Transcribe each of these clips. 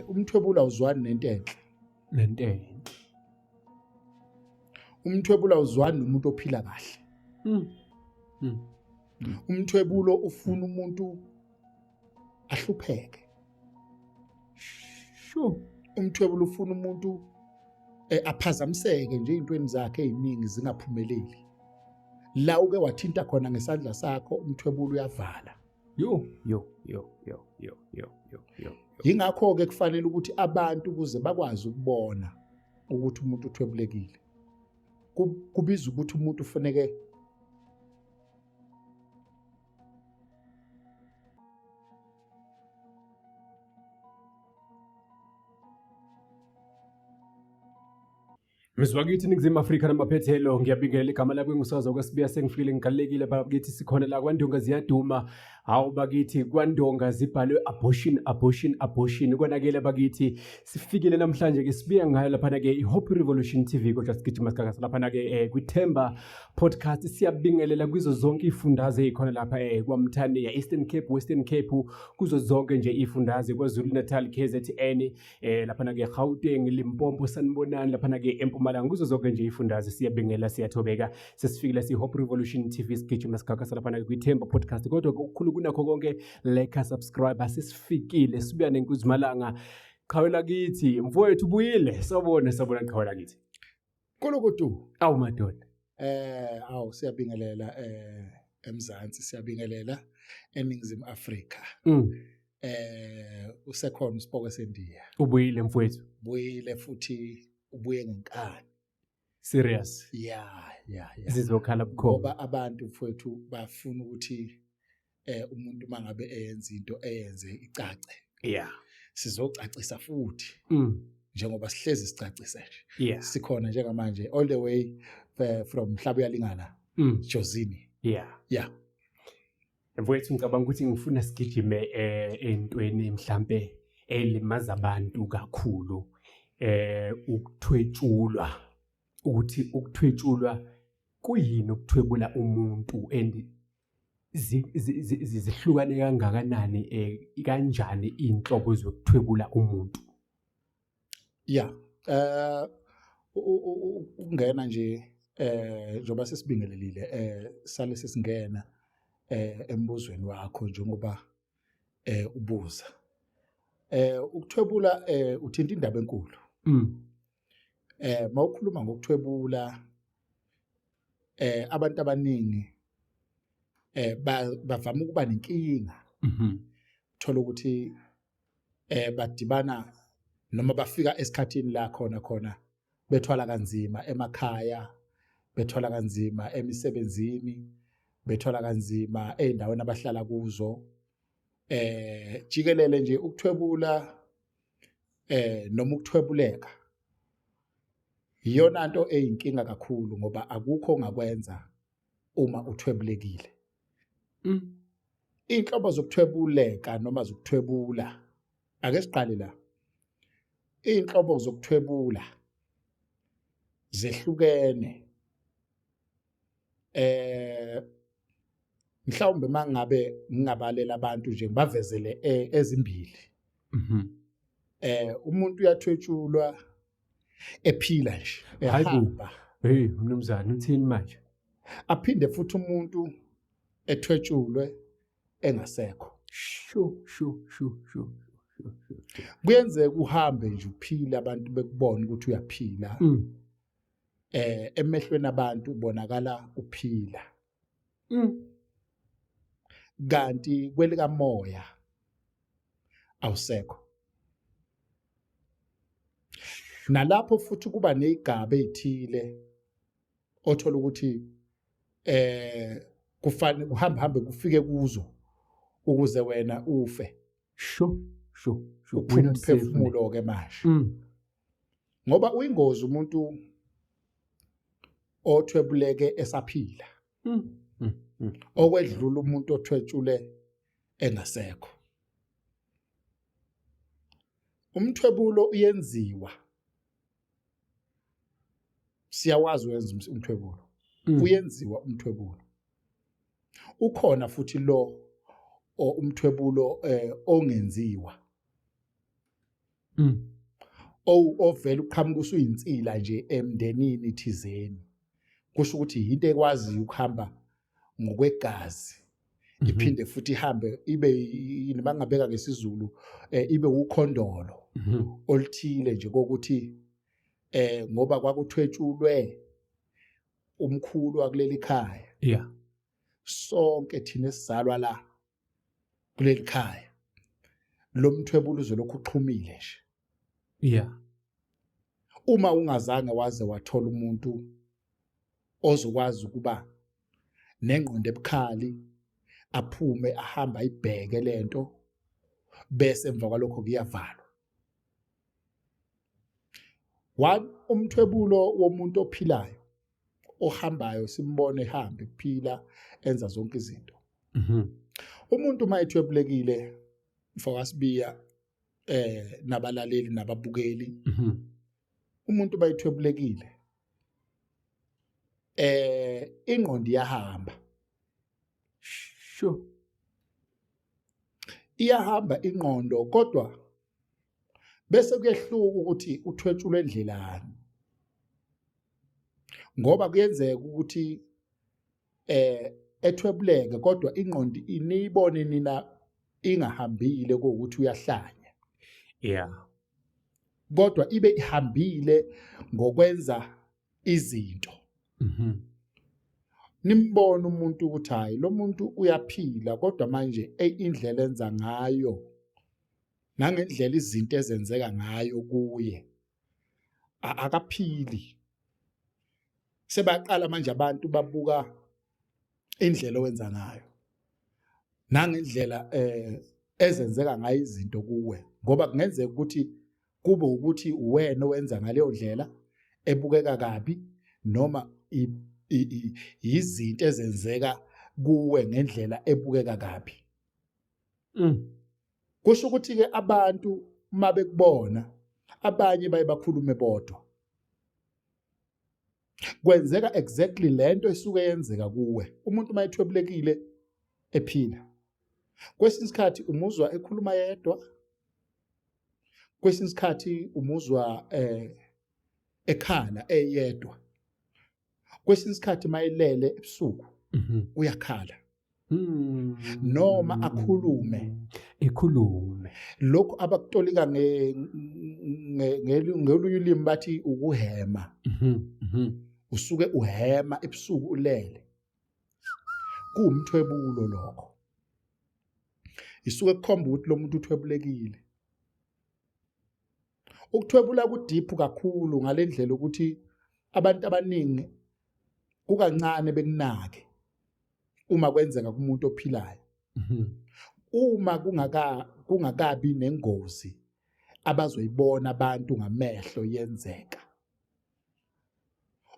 Umthwebulo awuzwani nento enhle. Nento enhle. Umthwebulo awuzwani nomuntu ophila kahle. Umthwebulo ufuna umuntu ahlupheke. Sure. Umthwebulo ufuna umuntu aphazamiseke nje ezintweni zakhe eziningi zingaphumeleli. La uke wathinta khona ngesandla sakho umthwebulo uyavala. Yo yo yo yo yo yo yo yo. Yingakho ke kufanele ukuthi abantu ukuze bakwazi ukubona ukuthi umuntu uthwebulekile. Kubiza ukuthi umuntu ufuneke Mzwakithi Ningizimu Afrika namaphethelo, ngiyabingelela. Igama lakho engusaza kwasibuya, sengifikile, ngigalelekile bakithi. Sikhona la kwaNdonga ziyaduma. Hawu bakithi, kwaNdonga zibhalwe abortion, abortion, abortion. Konakele bakithi. Sifikile namhlanje ke, sibuya ngayo laphana ke i-Hope Revolution TV, kodwa sigijima sigagasa laphana ke kwiThemba Podcast. Siyabingelela kuzo zonke ifundaze ezikhona lapha kwaMthaniya, Eastern Cape, Western Cape, kuzo zonke nje ifundaze, KwaZulu Natal, KZN, laphana ke Gauteng, Limpopo, sanibonani laphana ke eMpumalanga, kuzo zonke nje ifundaze siyabingela, siyathobeka. Sesifikile si Hope Revolution TV, sigijima sigagasa laphana ke kwiThemba Podcast. Kodwa okukhulu kunakho konke, like, subscribe. Sesifikile, sibuya nenkuzimalanga. Qhawe lakithi, mfowethu, ubuyile. Sawubona, sawubona qhawe lakithi. Kulukudu. Awu madoda. Awu, siyabingelela eMzansi, siyabingelela eNingizimu Afrika. Usekhona usipoko sendiya. Ubuyile mfowethu. Buyile futhi, ubuye ngenkani. Serious. Yeah. Sizokhala bukhoma. Ngoba abantu mfowethu bafuna ukuthi umuntu mangabe eyenza into eyenze icace. Sizocacisa futhi. Njengoba sihlezi sicacise nje. Sikhona njengamanje all the way from Mhlaba uyalingana. Jozini. Mfowethu, ngicabanga ukuthi ngifuna sigijime entweni mhlambe elimaza abantu kakhulu, ukuthwetshulwa. Ukuthi ukuthwetshulwa kuyini, ukuthwebula umuntu, and zihlukane kangakanani, kanjani inhlobo zokuthwebula umuntu? Yeah. Ukungena nje, njengoba sesibingelelile, sale sesingena embuzweni wakho njengoba ubuza. Ukuthwebula, uthinta indaba enkulu. Mawukhuluma ngokuthwebula, abantu abaningi bavama ukuba nenkinga. Thola ukuthi badibana noma bafika esikhathini la khona khona bethwala kanzima emakhaya, bethwala kanzima emisebenzini, bethwala kanzima ezindaweni abahlala kuzo. Jikelele nje ukuthwebula noma ukuthwebuleka iyona nto eyinkinga kakhulu, ngoba akukho ongakwenza uma uthwebulekile. Inhlobo zokuthwebuleka noma zokuthwebula, ake siqale la. Inhlobo zokuthwebula zehlukene. Mhlawumbe mangabe ngingabalela abantu nje ngibavezele ezimbili. Umuntu uyathwetshulwa ephila nje, Hayibo. ehamba. Hey mnumzane, uthini manje? Aphinde futhi umuntu ethwetshulwe engasekho. Shu shu shu shu shu shu. Kuyenzeka uhambe nje uphile, abantu bekubona ukuthi uyaphila. Emehlweni abantu ubonakala uphila. Kanti kwelikamoya awusekho. Nalapho futhi kuba nezigaba ezithile othola ukuthi kufanele kuhamba hambe kufike kuzo ukuze wena ufe. Sho sho sho. Uphume umphefumulo ke manje. Ngoba uyingozi umuntu othwebuleke esaphila. Okwedlula umuntu othwetshule engasekho. Umthwebulo uyenziwa. Siyawazi uyenza umthwebulo. Uyenziwa umthwebulo. Ukhona futhi lo umthwebulo ongenziwa. Ovela uqhamuka usuyinsila nje emndenini thizeni, kusho ukuthi into ekwaziyo ukuhamba ngokwegazi, iphinde futhi ihambe ibe yini, bangabeka ngesiZulu, ibe ukhondolo oluthile nje kokuthi ngoba kwakuthwetshulwe umkhulu wakuleli khaya. Sonke thina esizalwa la kuleli khaya, lo mthwebulo uzolokhu uxhumile nje. Uma ungazange waze wathola umuntu ozokwazi ukuba nengqondo ebukhali, aphume ahamba ayibheke lento, bese emva kwalokho kuyavalwa. One, umthwebulo womuntu ophilayo ohambayo, simbone ehambe kuphila enza zonke izinto. Umuntu uma ethwebulekile, mfokaSibiya, nabalaleli nababukeli, umuntu bayithwebulekile, ingqondo iyahamba. Sure. Iyahamba ingqondo, kodwa bese kuyehluka ukuthi uthwetshulwe endlelani, ngoba kuyenzeka ukuthi ethwebuleke kodwa ingqondo iniyibone nina ingahambile, ukuthi uyahlanya. Kodwa ibe ihambile ngokwenza izinto. Nimbona umuntu ukuthi hayi, lo muntu uyaphila, kodwa manje indlela enza ngayo nangendlela izinto ezenzeka ngayo kuye akaphili. Sebaqala manje abantu babuka indlela owenza ngayo nangendlela ezenzeka ngayo izinto kuwe, ngoba kungenzeka ukuthi kube ukuthi uwena owenza ngaleyo ndlela ebukeka kabi, noma izinto ezenzeka kuwe ngendlela ebukeka kabi. Kusho ukuthi ke abantu uma bekubona abanye baye bakhulume bodwa, kwenzeka exactly lento esuke yenzeka kuwe. Umuntu uma ethwebulekile ephila, kwesinye isikhathi umuzwa ekhuluma yedwa, kwesinye isikhathi umuzwa ekhala eyedwa, kwesinye isikhathi mayilele ebusuku uyakhala noma akhulume, ekhulume. Lokhu abakutolika ngelunye ulimi bathi ukuhema. Usuke uhema ebusuku ulele, kuwumthwebulo lokho, isuke kukhomba ukuthi lo muntu uthwebulekile. Ukuthwebula ku-deep kakhulu ngalendlela ukuthi abantu abaningi kukancane bekunake uma kwenzeka kumuntu ophilayo. Uma kungakabi nengozi abazoyibona abantu ngamehlo yenzeka.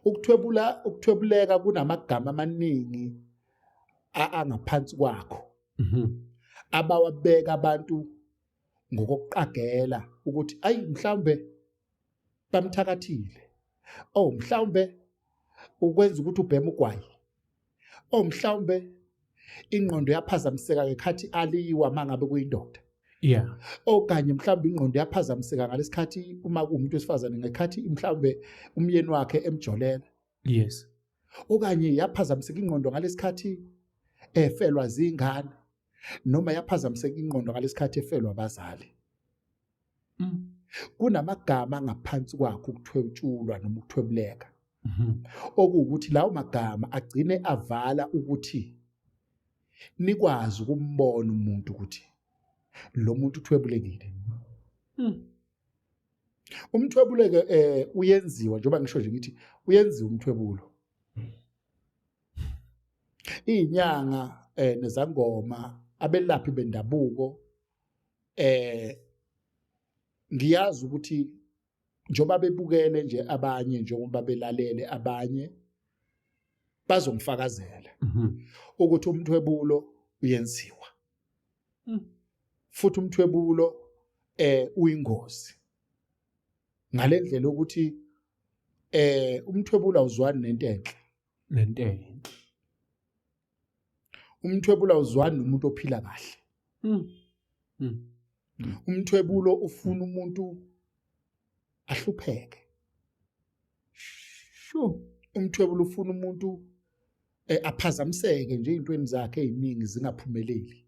Ukuthwebula, ukuthwebuleka kunamagama amaningi angaphansi kwakho abawabeka abantu ngokuqagela ukuthi ayi mhlawumbe bamthakathile, oh mhlawumbe ukwenza ukuthi ubhema ugwayi, oh mhlawumbe ingqondo yaphazamiseka ngekhathi aliwa mangabe kuyindoda. Okanye mhlawumbe ingqondo yaphazamiseka ngalesikhathi uma kuwumuntu wesifazane, ngekhathi mhlawumbe umyeni wakhe emjolela. Okanye yaphazamiseka ingqondo ngalesikhathi efelwa zingane, noma yaphazamiseka ingqondo ngalesikhathi efelwa abazali. Kunamagama ngaphansi kwakho ukuthwetshulwa noma ukuthwebuleka. Okuwukuthi lawo magama agcine avala ukuthi nikwazi ukumbona umuntu ukuthi lo muntu uthwebulekile. Umthwebuleke uyenziwa, njengoba ngisho nje ngithi uyenziwa umthwebulo. Izinyanga nezangoma, abelaphi bendabuko, ngiyazi ukuthi njengoba bebukele nje abanye, njengoba belalele abanye, bazongifakazela ukuthi umthwebulo uyenziwa. Futhi umthwebulo uyingozi ngalendlela ukuthi umthwebulo awuzwani nento enhle. Nento enhle. Umthwebulo awuzwani nomuntu ophila kahle. Umthwebulo ufuna umuntu Ahlupheke. Sure. Umthwebulo ufuna umuntu aphazamiseke nje ezintweni zakhe eziningi zingaphumeleli.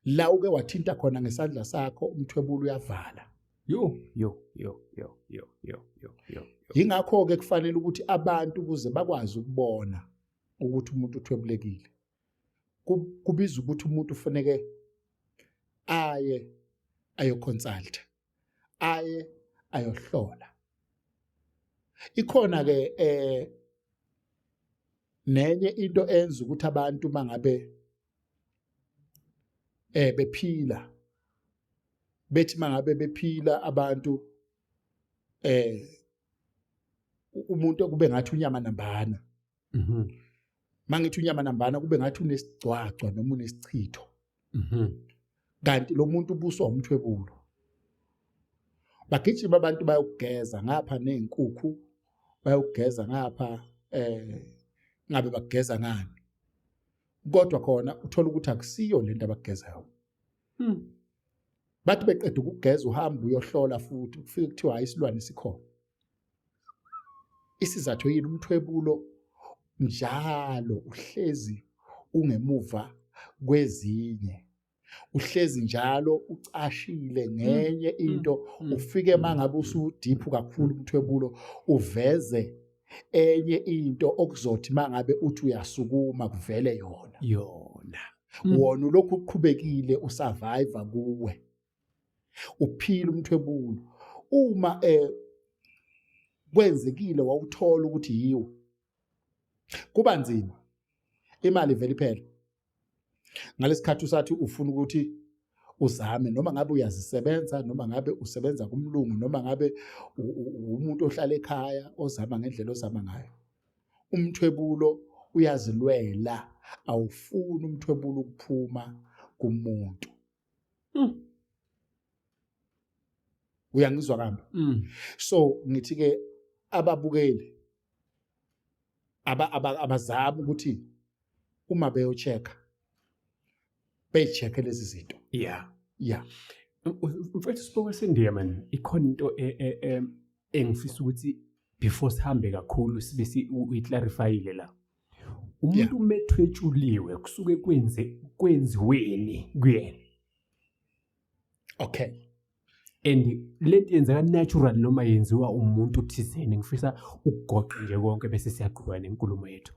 La uke wathinta khona ngesandla sakho umthwebulo uyavala. Yo yo yo yo yo yo yo yo. Yingakho ke kufanele ukuthi abantu ukuze bakwazi ukubona ukuthi umuntu uthwebulekile, kubiza ukuthi umuntu ufuneke aye ayoconsulta, aye ayohlola. Ikhona ke nenye into enza ukuthi abantu mangabe bephila, bethi mangabe bephila abantu umuntu kube ngathi unyama nambana. Mangithi unyama nambana kube ngathi unesigcwagcwa noma unesichitho. Kanti lo muntu ubuswa umthwebulo. Bagijima abantu bayokugeza ngapha nezinkukhu, bayokugeza ngapha ngabe bakugeza ngani, kodwa khona uthola ukuthi akusiyo lento abakugezayo. Bathi beqeda ukugeza uhamba uyohlola futhi kufike kuthiwa hayi isilwane sikhona. Isizathu yini? Umthwebulo njalo uhlezi ungemuva kwezinye, uhlezi njalo ucashile ngenye into. Ufike mangabe usudiphu kakhulu umthwebulo uveze enye into okuzothi mangabe uthi uyasukuma kuvele yona. Wona lokhu uqhubekile usurvive kuwe, uphila umthwebulo. Uma kwenzekile wawuthola ukuthi yiwo, kuba nzima, imali ivele iphela ngalesikhathi usathi ufuna ukuthi uzame, noma ngabe uyazisebenza, noma ngabe usebenza kumlungu, noma ngabe umuntu ohlala ekhaya ozama ngendlela ozama ngayo. Umthwebulo uyazilwela, awufuni umthwebulo ukuphuma kumuntu. Uyangizwa kambe? So ngithi ke ababukeli abazama ukuthi uma beyochecka beyichecke lezi zinto. Yeah. Mfethu Sipoko seNdiya man, ikhona into engifisa ukuthi before sihambe kakhulu sibe uyiclarifyile la. Umuntu methwetshuliwe kusuke kwenziweni kuyena. Okay. And lento yenzeka natural noma yenziwa umuntu thizeni? Ngifisa ukugoqa nje konke bese siyaqhubeka nenkulumo yethu.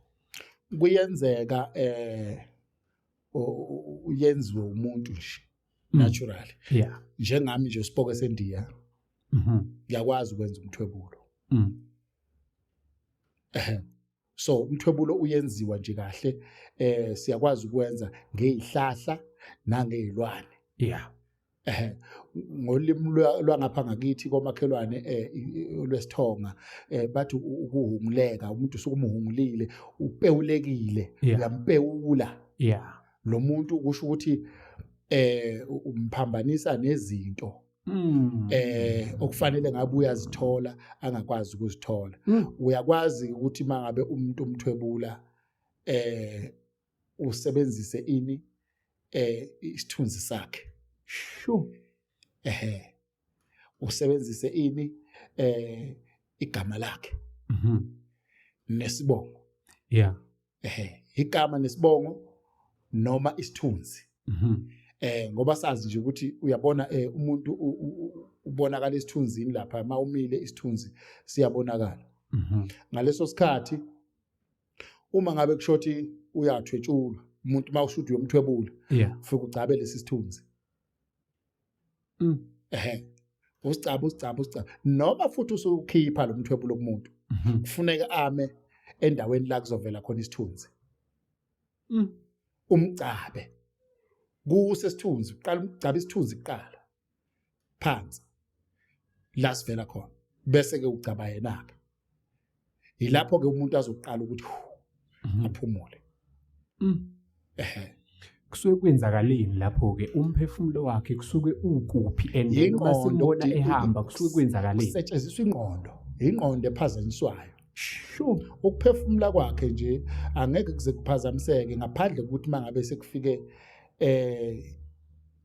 Kuyenzeka uyenziwe umuntu nje naturally. Njengami nje Sipoko seNdiya. Ngiyakwazi ukwenza umthwebulo. So umthwebulo uyenziwa nje kahle, siyakwazi ukwenza ngezihlahla nangezilwane. Ngolimi lwangapha ngakithi komakhelwane lwesithonga bathi ukuhunguleka, umuntu usukumhungulile, upewulekile, uyampewula. Lo muntu kusho ukuthi umphambanisa nezinto okufanele ngabe uyazithola angakwazi ukuzithola. Uyakwazi ukuthi mangabe umuntu umthwebula usebenzise ini isithunzi sakhe. Sure. Usebenzise ini igama lakhe. Nesibongo. Igama nesibongo noma isithunzi. Ngoba sazi nje ukuthi uyabona umuntu ubonakala isithunzini lapha, mawumile isithunzi siyabonakala. Ngaleso sikhathi uma ngabe kushothi uyathwetshulwa umuntu, mawushuthi uyomthwebula, ufike ugcabe lesi sithunzi. Usicaba usicaba usicaba, noma futhi usukhipha lo mthwebulo kumuntu, kufuneka ame endaweni la kuzovela khona isithunzi. Umcabe kusesithunzi, uqala umcabe isithunzi kuqala phansi la sivela khona, bese ke ucaba yena ke. Yilapho ke umuntu azoqala ukuthi aphumule. Kusuke kwenzakaleni lapho ke? Umphefumulo wakhe kusuke ukuphi? And then uma simbona ehamba kusuke kwenzakaleni? Kusetshenziswa ingqondo, ingqondo ephazanyiswayo. Sure. Ukuphefumula kwakhe nje angeke kuze kuphazamiseke ngaphandle kokuthi mangabe sekufike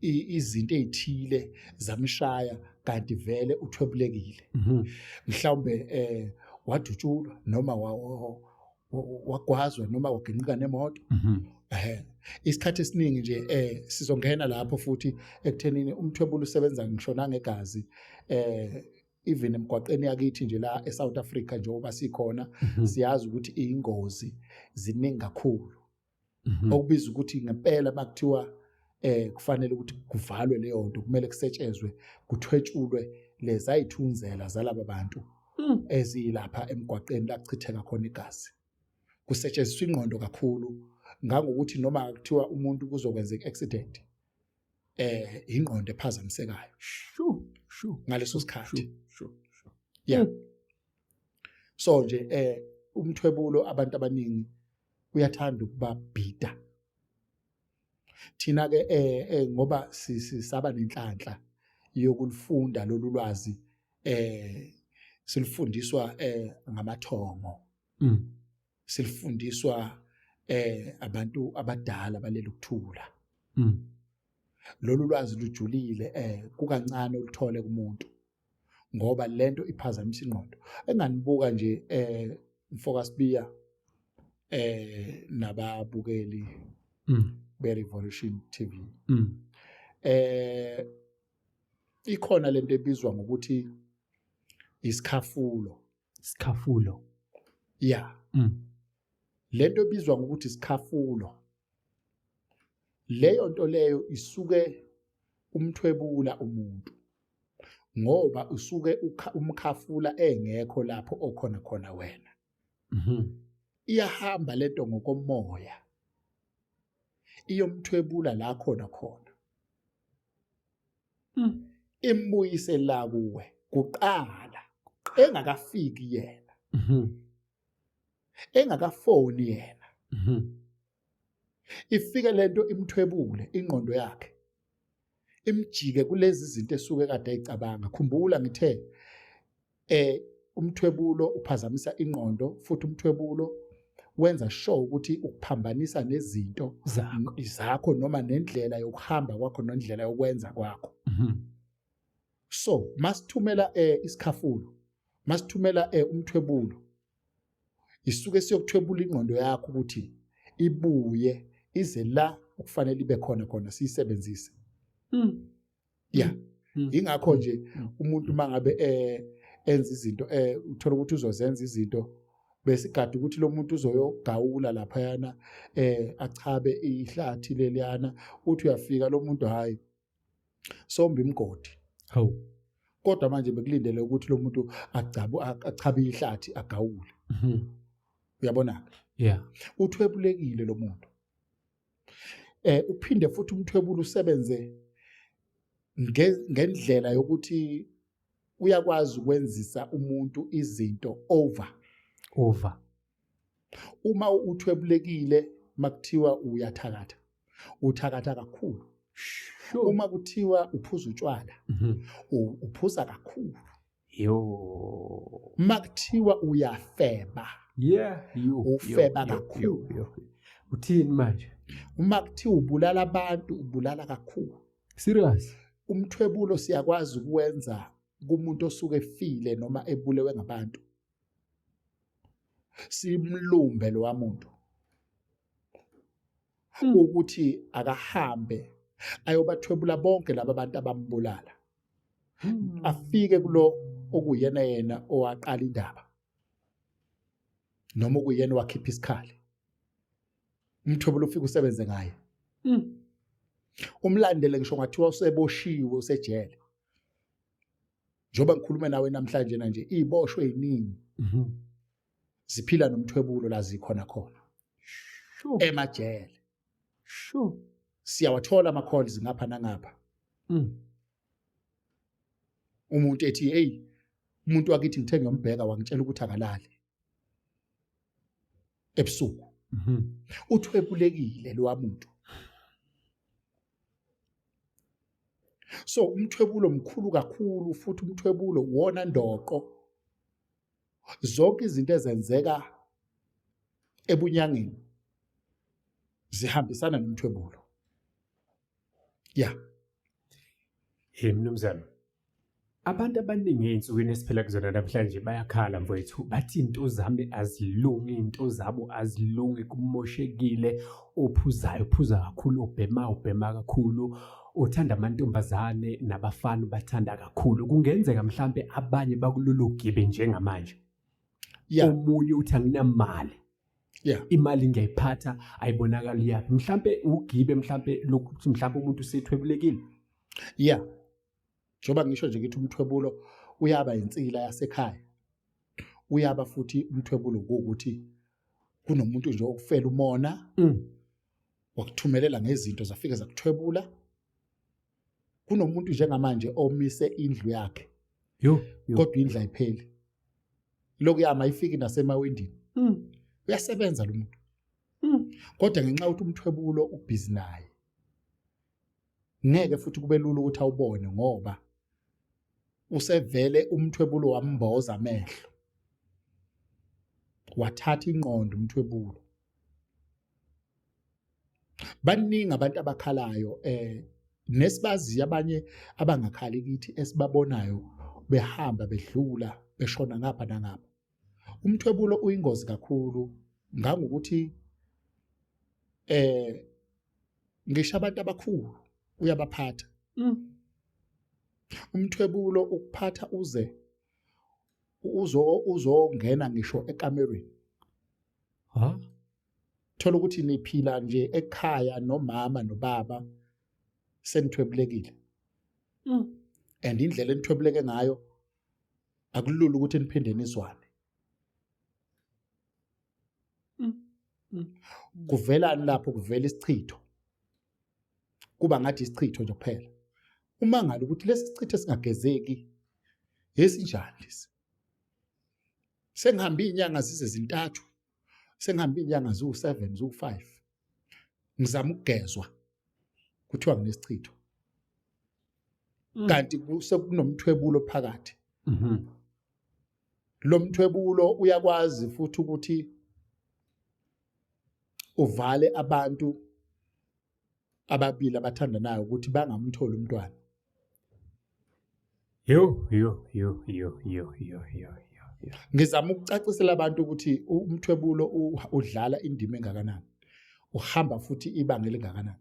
izinto ezithile zamshaya Kanti vele uthwebulekile. Mhlawumbe wadutshulwa noma wagwazwa noma waginqika nemoto. Isikhathi esiningi nje sizongena lapho futhi ekuthenini umthwebulo usebenza ngisho nangegazi, even emgwaqeni yakithi nje la eSouth Africa njengoba sikhona, siyazi ukuthi ingozi ziningi kakhulu, okubiza ukuthi ngempela makuthiwa kufanele ukuthi kuvalwe leyo nto, kumele kusetshezwe, kuthwetshulwe lezayithunzela zalaba bantu ezilapha emgwaqeni la kuchitheka khona igazi. Kusetshenziswa ingqondo kakhulu, ngangokuthi noma kuthiwa umuntu kuzokwenzeka accident, ingqondo ephazamisekayo sure sure ngaleso sikhathi. sure sure sure Yeah, so nje umthwebulo abantu abaningi uyathanda ukuba bhida. Thina ke ngoba sisaba nenhlanhla yokulifunda lolu lwazi, silifundiswa ngamathongo, silifundiswa abantu abadala balele ukuthula. Lolu lwazi lujulile, kukancane uluthole kumuntu ngoba lento iphazamisa ingqondo. Enganibuka nje, mfoka Sibiya, nababukeli be Revolution TV, ikhona lento ebizwa ngokuthi isikhafulo. Sikhafulo. Yeah. Lento ebizwa ngokuthi isikhafulo, leyo nto leyo isuke umthwebula umuntu ngoba usuke umkhafula engekho lapho okhona khona wena. Iyahamba lento ngokomoya, iyomthwebula la khona khona, imbuyise la kuwe kuqala engakafiki yena, engakafoni yena. Ifike lento imthwebule ingqondo yakhe, imjike kulezi zinto esuke kade ayicabanga. Khumbula ngithe umthwebulo uphazamisa ingqondo, futhi umthwebulo wenza sure ukuthi ukuphambanisa nezinto zakho, zakho noma nendlela yokuhamba kwakho nendlela yokwenza kwakho. So masithumela isikhafulo, masithumela umthwebulo, isuke siyokuthwebula ingqondo yakho ukuthi ibuye ize la okufanele ibe khona khona, siyisebenzise. Yeah. Ingakho nje umuntu mangabe enza izinto, uthola ukuthi uzozenza izinto bese igada ukuthi lo muntu uzoyogawula laphayana, achabe ihlathi leliyana, uthi uyafika lo muntu, hayi, somba imigodi. Hawu. Kodwa manje bekulindele ukuthi lo muntu agcabu achabe ihlathi, agawule. Uyabona? Yeah. Uthwebulekile lo muntu. Uphinde futhi umthwebulo usebenze ngendlela yokuthi uyakwazi ukwenzisa umuntu izinto over. Over. Uma uthwebulekile, makuthiwa uyathakatha, uthakatha kakhulu. Uma kuthiwa uphuza utshwala, uphuza kakhulu. Yo. Makuthiwa uyafeba, Yeah, yo. ufeba yo, yo, kakhulu. Yo, yo. Uthini manje? Uma kuthiwa ubulala abantu, ubulala kakhulu. Serious? Umthwebulo siyakwazi ukwenza kumuntu osuke efile noma ebulewe ngabantu. Simlumbe lo muntu ukuthi akahambe ayobathwebula bonke laba bantu abambulala, afike kulo okuyena yena owaqala indaba noma okuyena wakhipha isikhali. Umthwebulo ufike usebenze ngaye, umlandele ngisho ngathiwa useboshiwe, usejele. Njengoba ngikhuluma nawe namhlanje na nje, iziboshwe eziningi ziphila nomthwebulo la zikhona khona emajele. Siyawathola ama calls ngapha nangapha, umuntu ethi, "Hey, umuntu wakithi ngithe ngiyombheka, wangitshela ukuthi akalali ebusuku." Uthwebulekile lo muntu. So umthwebulo mkhulu kakhulu, futhi umthwebulo wona ndoqo zonke izinto ezenzeka ebunyangeni zihambisana nomthwebulo, yeah. Hey mnumzane. Abantu abaningi ey'nsukwini esiphila kuzona namhlanje bayakhala mfowethu, bathi iy'nto zami azilungi, iy'nto zabo azilungi, kumoshekile. Ophuzayo uphuza kakhulu, obhemayo ubhema kakhulu, othanda amantombazane nabafana ubathanda kakhulu. Kungenzeka mhlampe abanye bakulolu gibe njengamanje. Omunye uthi anginamali. Imali ngiyayiphatha ayibonakali iyaphi. Mhlampe ugibe mhlampe lokuthi mhlampe umuntu usethwebulekile. Yeah. Njengoba ngisho nje ngithi umthwebulo uyaba insila yasekhaya. Uyaba futhi umthwebulo ukuthi kunomuntu nje okufela umona. Wakuthumelela ngezinto zafika zakuthwebula. Kunomuntu njengamanje omise indlu yakhe. Yo, kodwa indlu ayipheli. Lokhu yama ifiki nasemawindini. Uyasebenza lo muntu. Kodwa ngenxa yokuthi umthwebulo ubhizi naye. Ngeke futhi kube lula ukuthi awubone ngoba usevele umthwebulo wamboza amehlo. Wathatha ingqondo umthwebulo. Baningi abantu abakhalayo nesibaziyo abanye abangakhali kithi esibabonayo behamba bedlula beshona ngapha nangapha. Umthwebulo uyingozi kakhulu ngangokuthi ngisho abantu abakhulu uyabaphatha. Umthwebulo ukuphatha uze uzongena ngisho ekamerweni. Ha? Thola ukuthi niphila nje ekhaya nomama nobaba senithwebulekile. And indlela enithwebuleke ngayo akulula ukuthi niphinde nizwane. Kuvelani lapho kuvela isichitho. Kuba ngathi isichitho nje kuphela. Umangala ukuthi lesi sichitho esingagezeki esinjani lesi. Sengihambe izinyanga zize zintathu. Sengihambe izinyanga ziwu7 ziwu5. Ngizama ukugezwa. Kuthiwa nginesichitho. Kanti sekunomthwebulo phakathi. Lo mthwebulo uyakwazi futhi ukuthi uvale abantu ababili abathandanayo ukuthi bangamtholi umntwana. Yo yo yo yo yo yo yo yo. Ngizama ukucacisela abantu ukuthi umthwebulo udlala indima engakanani. Uhamba futhi ibanga elingakanani.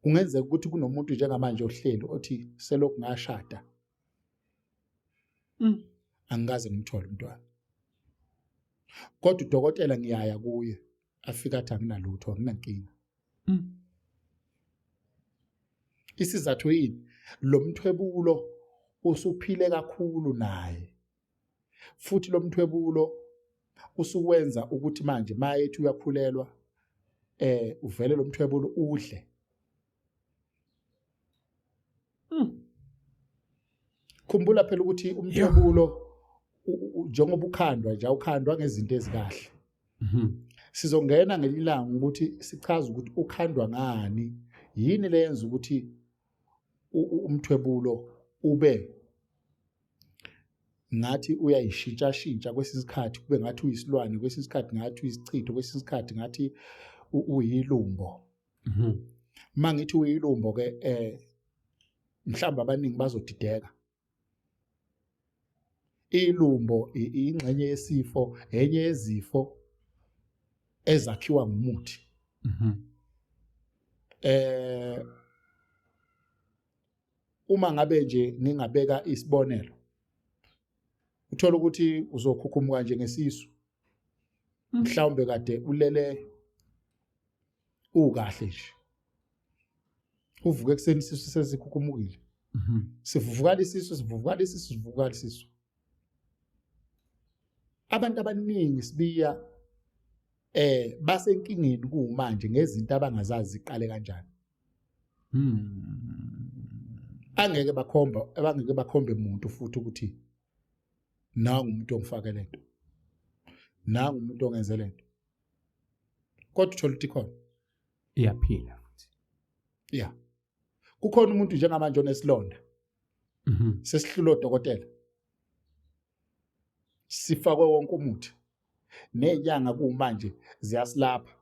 Kungenzeka ukuthi kunomuntu njengamanje ohleli othi selokhu ngashada. Angikaze ngimthole umntwana. Kodwa udokotela ngiyaya kuye afika athi anginalutho, anginankinga. Isizathu yini? Lo mthwebulo usuphile kakhulu naye. Futhi lo mthwebulo usuwenza ukuthi manje mayethi uyakhulelwa uvele lo mthwebulo udle. Khumbula phela ukuthi umthwebulo njengoba ukhandwa nje awukhandwa ngezinto ezikahle. Sizongena ngelilanga ukuthi sichaze ukuthi ukhandwa ngani, yini leyenza ukuthi umthwebulo ube ngathi uyayishintsha-shintsha kwesinye isikhathi kube ngathi uyisilwane, kwesinye isikhathi ngathi uyisichitho, kwesinye isikhathi ngathi uyilumbo. Uma ngithi uyilumbo ke mhlawumbe abaningi bazodideka. Ilumbo ingxenye yesifo, enye yezifo ezakhiwa ngumuthi. Uma ngabe nje ngingabeka isibonelo, uthola ukuthi uzokhukhumuka nje ngesisu. Mhlawumbe kade ulele ukahle nje. Uvuke ekuseni isisu sesikhukhumukile. Sivuvukala isisu, sivuvukala isisu, sivuvukala isisu. Abantu abaningi sibiya basenkingeni kumanje ngezinto abangazazi ziqale kanjani. Angeke bakhomba, abangeke bakhombe umuntu futhi ukuthi nangu umuntu ongifake lento. Nangu umuntu ongenze lento. Kodwa uthola ukuthi khona iyaphila futhi. Yeah. Kukhona umuntu njengamanje onesilonda. Sesihlulwe odokotela. Sifakwe wonke umuthi. Nezinyanga kumanje ziyasilapha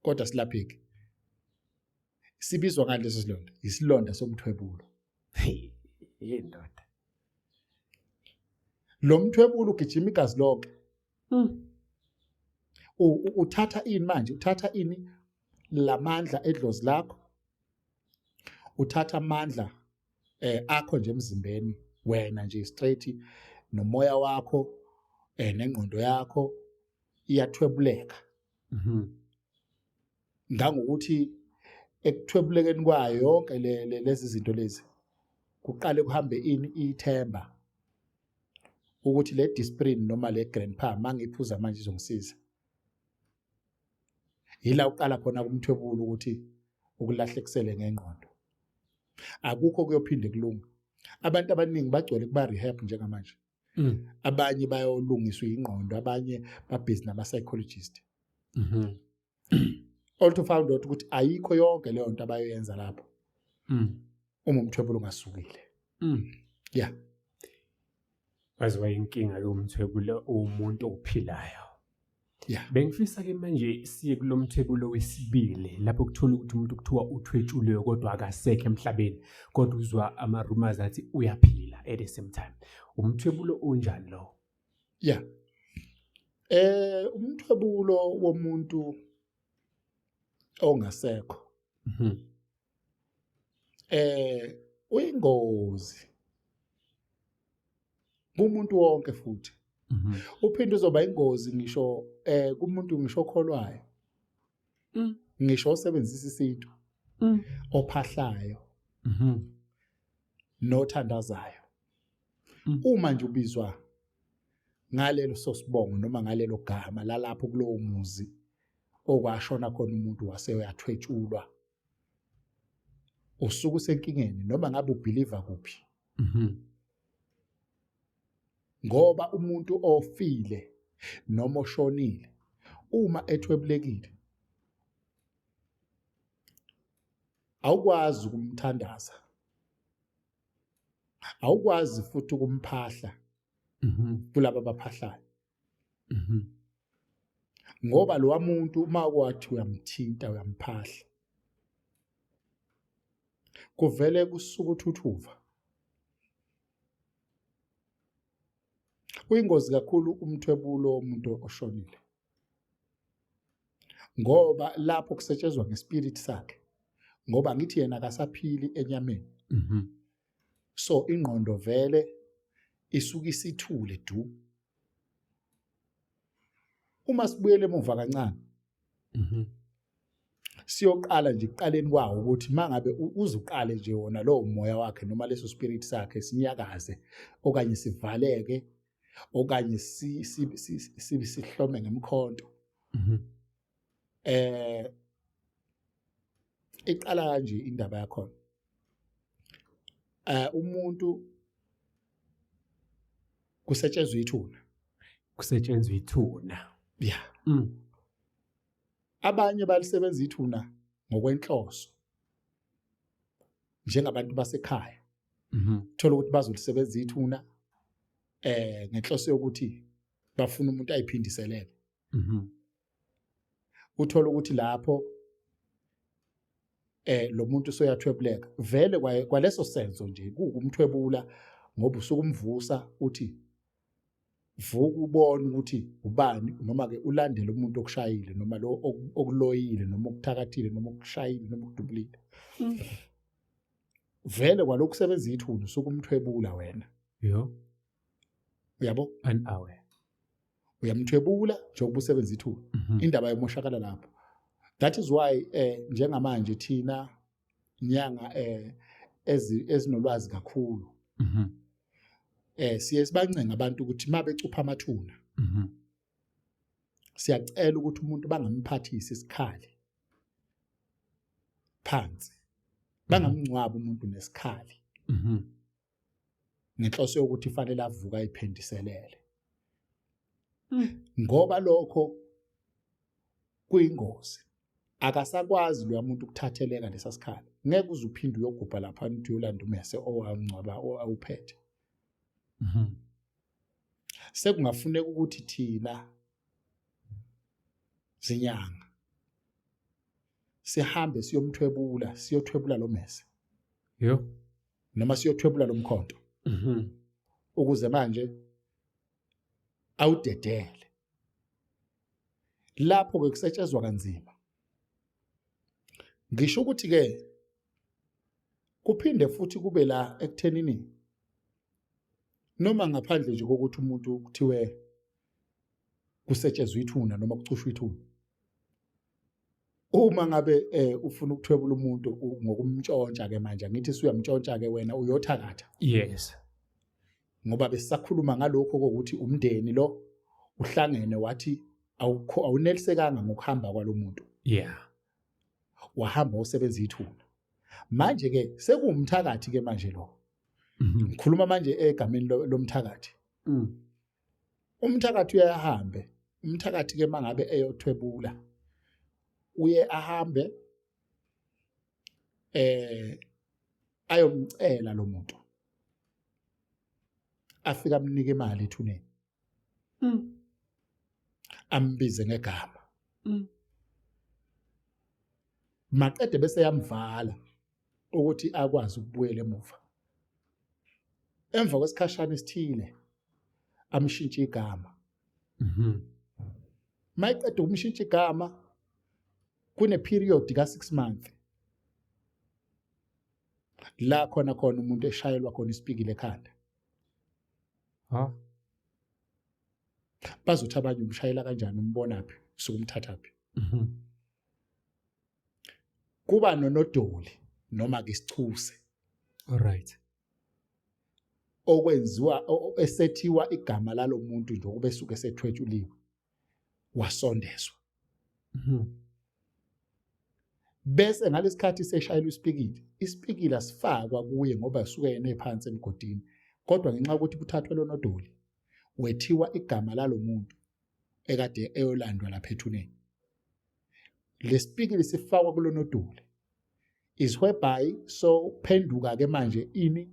kodwa silapheki. Sibizwa ngaleso silonda, isilonda somthwebulo. Hey, indoda. Lo mthwebulo ugijima igazi lonke. Uthatha ini manje? Uthatha ini? Lamandla edlozi lakho, uthatha amandla akho nje emzimbeni wena nje straight, nomoya wakho nengqondo yakho iyathwebuleka. Ngangokuthi ekuthwebulekeni kwayo yonke lezi zinto lezi kuqale kuhambe ini? Ithemba ukuthi le Disprin noma le Grandpa mangiphuza manje izongisiza. Yila uqala khona kumthwebulo ukuthi ukulahlekisele ngengqondo, akukho kuyophinde kulunga. Abantu abaningi bagcwele kuba rehab njengamanje. Abanye bayolungiswa ingqondo, abanye babhizi nama psychologist. All to found out ukuthi ayikho yonke leyo nto abayoyenza lapho uma umthwebulo ungasukile. Yeah. Waziwa inkinga ke umthwebulo umuntu ophilayo. Bengifisa ke manje siye kulo mthwebulo wesibili, lapho kuthola ukuthi umuntu kuthiwa uthwetshuliwe kodwa akasekho emhlabeni, kodwa uzwa ama-rumors athi uyaphila at the same time. Umthwebulo onjani lo? Yeah. Umthwebulo womuntu ongasekho uyingozi kumuntu wonke, futhi uphinde uzoba ingozi ngisho kumuntu ngisho okholwayo, ngisho osebenzisa isintu, ophahlayo, nothandazayo. Uma nje ubizwa ngalelo sosibongo noma ngalelo gama lalapho kulowo muzi okwashona khona umuntu wase uyathwetshulwa, usuke usenkingeni noma ngabe ubelieva kuphi. Ngoba umuntu ofile noma oshonile uma ethwebulekile awukwazi ukumthandaza, awukwazi futhi ukumphahla kulabo abaphahlayo. Ngoba lo muntu uma kwathi uyamthinta, uyamphahla, kuvele kusuka uthuthuva. Uyingozi kakhulu umthwebulo womuntu oshonile, ngoba lapho kusetshenzwa ngespirit sakhe, ngoba ngithi yena akasaphili enyameni. So ingqondo vele isuke isithule du. Uma sibuyele emuva kancane, siyoqala nje ekuqaleni kwawo ukuthi mangabe uzuqale nje wona lowo moya wakhe noma leso spirit sakhe sinyakaze okanye sivaleke okanye sihlome ngemkhonto. Iqala kanje indaba yakhona. Umuntu kusetshenzwa ithuna. Kusetshenzwa ithuna. Yeah. Abanye balisebenza ithuna ngokwenhloso njengabantu basekhaya. Thola ukuthi bazolisebenzisa ithuna ngenhloso yokuthi bafuna umuntu ayiphindiselele. Uthola ukuthi lapho lo muntu usoyathwebuleka vele kwaleso senzo nje kuwukumthwebula, ngoba usuke umvusa uthi vuka ubone ukuthi ubani, noma ke ulandele umuntu okushayile noma lo okuloyile noma okuthakathile noma okushayile noma okudubulile. Vele kwalokhu kusebenza ithuna usuke umthwebula wena. Yo. Uyabo? Unaware. Uyamthwebula njengoba usebenza ithuna. Indaba yomoshakala lapho. That is why njengamanje thina nyanga ezinolwazi kakhulu siye sibancenga abantu ukuthi mabecupha amathuna, siyacela ukuthi umuntu bangamphathisi isikhali phansi, bangamngcwaba umuntu nesikhali, ngenhloso yokuthi fanele avuka ayiphendiselele, ngoba lokho kuyingozi. Akasakwazi loya muntu ukuthatheleka lesa sikhali, ngeke uze uphinde uyogubha lapha uthi uyolanda umese owangcwaba awuphethe. Sekungafuneka ukuthi thina zinyanga sihambe siyomthwebula, siyothwebula lo mese. Yo. Noma siyothwebula lo mkhonto. Ukuze manje Awudedele. Lapho ke kusetshezwa kanzima. Ngisho ukuthi ke kuphinde futhi kube la ekuthenini noma ngaphandle nje kokuthi umuntu kuthiwe kusetshezwa ithuna noma kucushwa ithuna. Uma ngabe ufuna ukuthwebula umuntu ngokumntshontsha ke manje angithi usuyamntshontsha ke wena uyothakatha. Yes. Ngoba besisakhuluma ngalokho kokuthi umndeni lo uhlangene wathi awukho awunelisekanga ngokuhamba kwalomuntu. Yeah. Wahamba usebenza ithuna. Manje ke sekuwumthakathi ke manje lo. Ngikhuluma manje egameni lomthakathi. Umthakathi uyahambe. Umthakathi ke mangabe eyothwebula uye ahambe ayomcela lo muntu. Afika amnike imali ethuneni. Ambize ngegama. Maqede bese yamvala ukuthi akwazi ukubuyela emuva. Emva kwesikhashana esithile amshintshe igama. Mayiqeda ukumshintsha igama kune period ka 6 months la khona khona umuntu eshayelwa khona isipikile ekhanda. Ha? Bazothi abanye umshayela kanjani, umbonaphi, usuke umthathaphi. Kuba nonodoli noma ke isichuse. All right. Okwenziwa esethiwa igama lalomuntu nje ukube suke sethwetshuliwe wasondezwa. Bese ngalesikhathi seshayela isipikili, isipikili asifakwa kuye ngoba suke yena ephansi emgodini, kodwa ngenxa yokuthi kuthathwe lonodoli wethiwa igama lalomuntu ekade eyolandwa lapha ethuneni. Lesipikili sifakwa kulonodoli is whereby so phenduka ke manje ini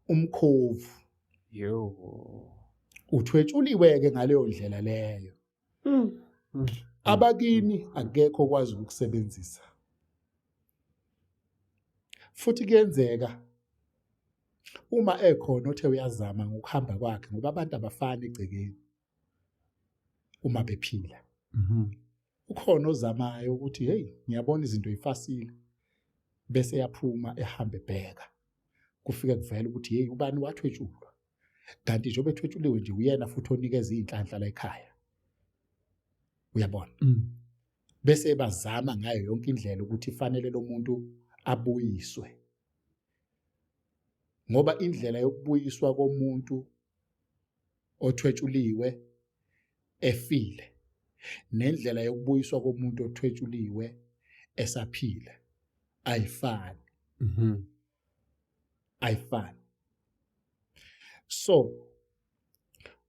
umkhovu. Yo. Uthwetshuliwe ke ngaleyo ndlela leyo. Abakini akekho okwazi ukusebenzisa. Futhi kuyenzeka uma ekhona othe uyazama ngokuhamba kwakhe, ngoba abantu abafani egcekeni uma bephila. Ukhona ozamayo ukuthi hey ngiyabona izinto ifasile, bese yaphuma ehambe ebheka, kufike kuvela ukuthi hey ubani wathwetshulwa, kanti njengoba ethwetshuliwe nje uyena futhi onikeza izinhlanhla la ekhaya, uyabona. Bese bazama ngayo yonke indlela ukuthi fanele lo muntu abuyiswe, ngoba indlela yokubuyiswa komuntu othwetshuliwe efile nendlela yokubuyiswa komuntu othwetshuliwe esaphila ayifani. Ayifani. So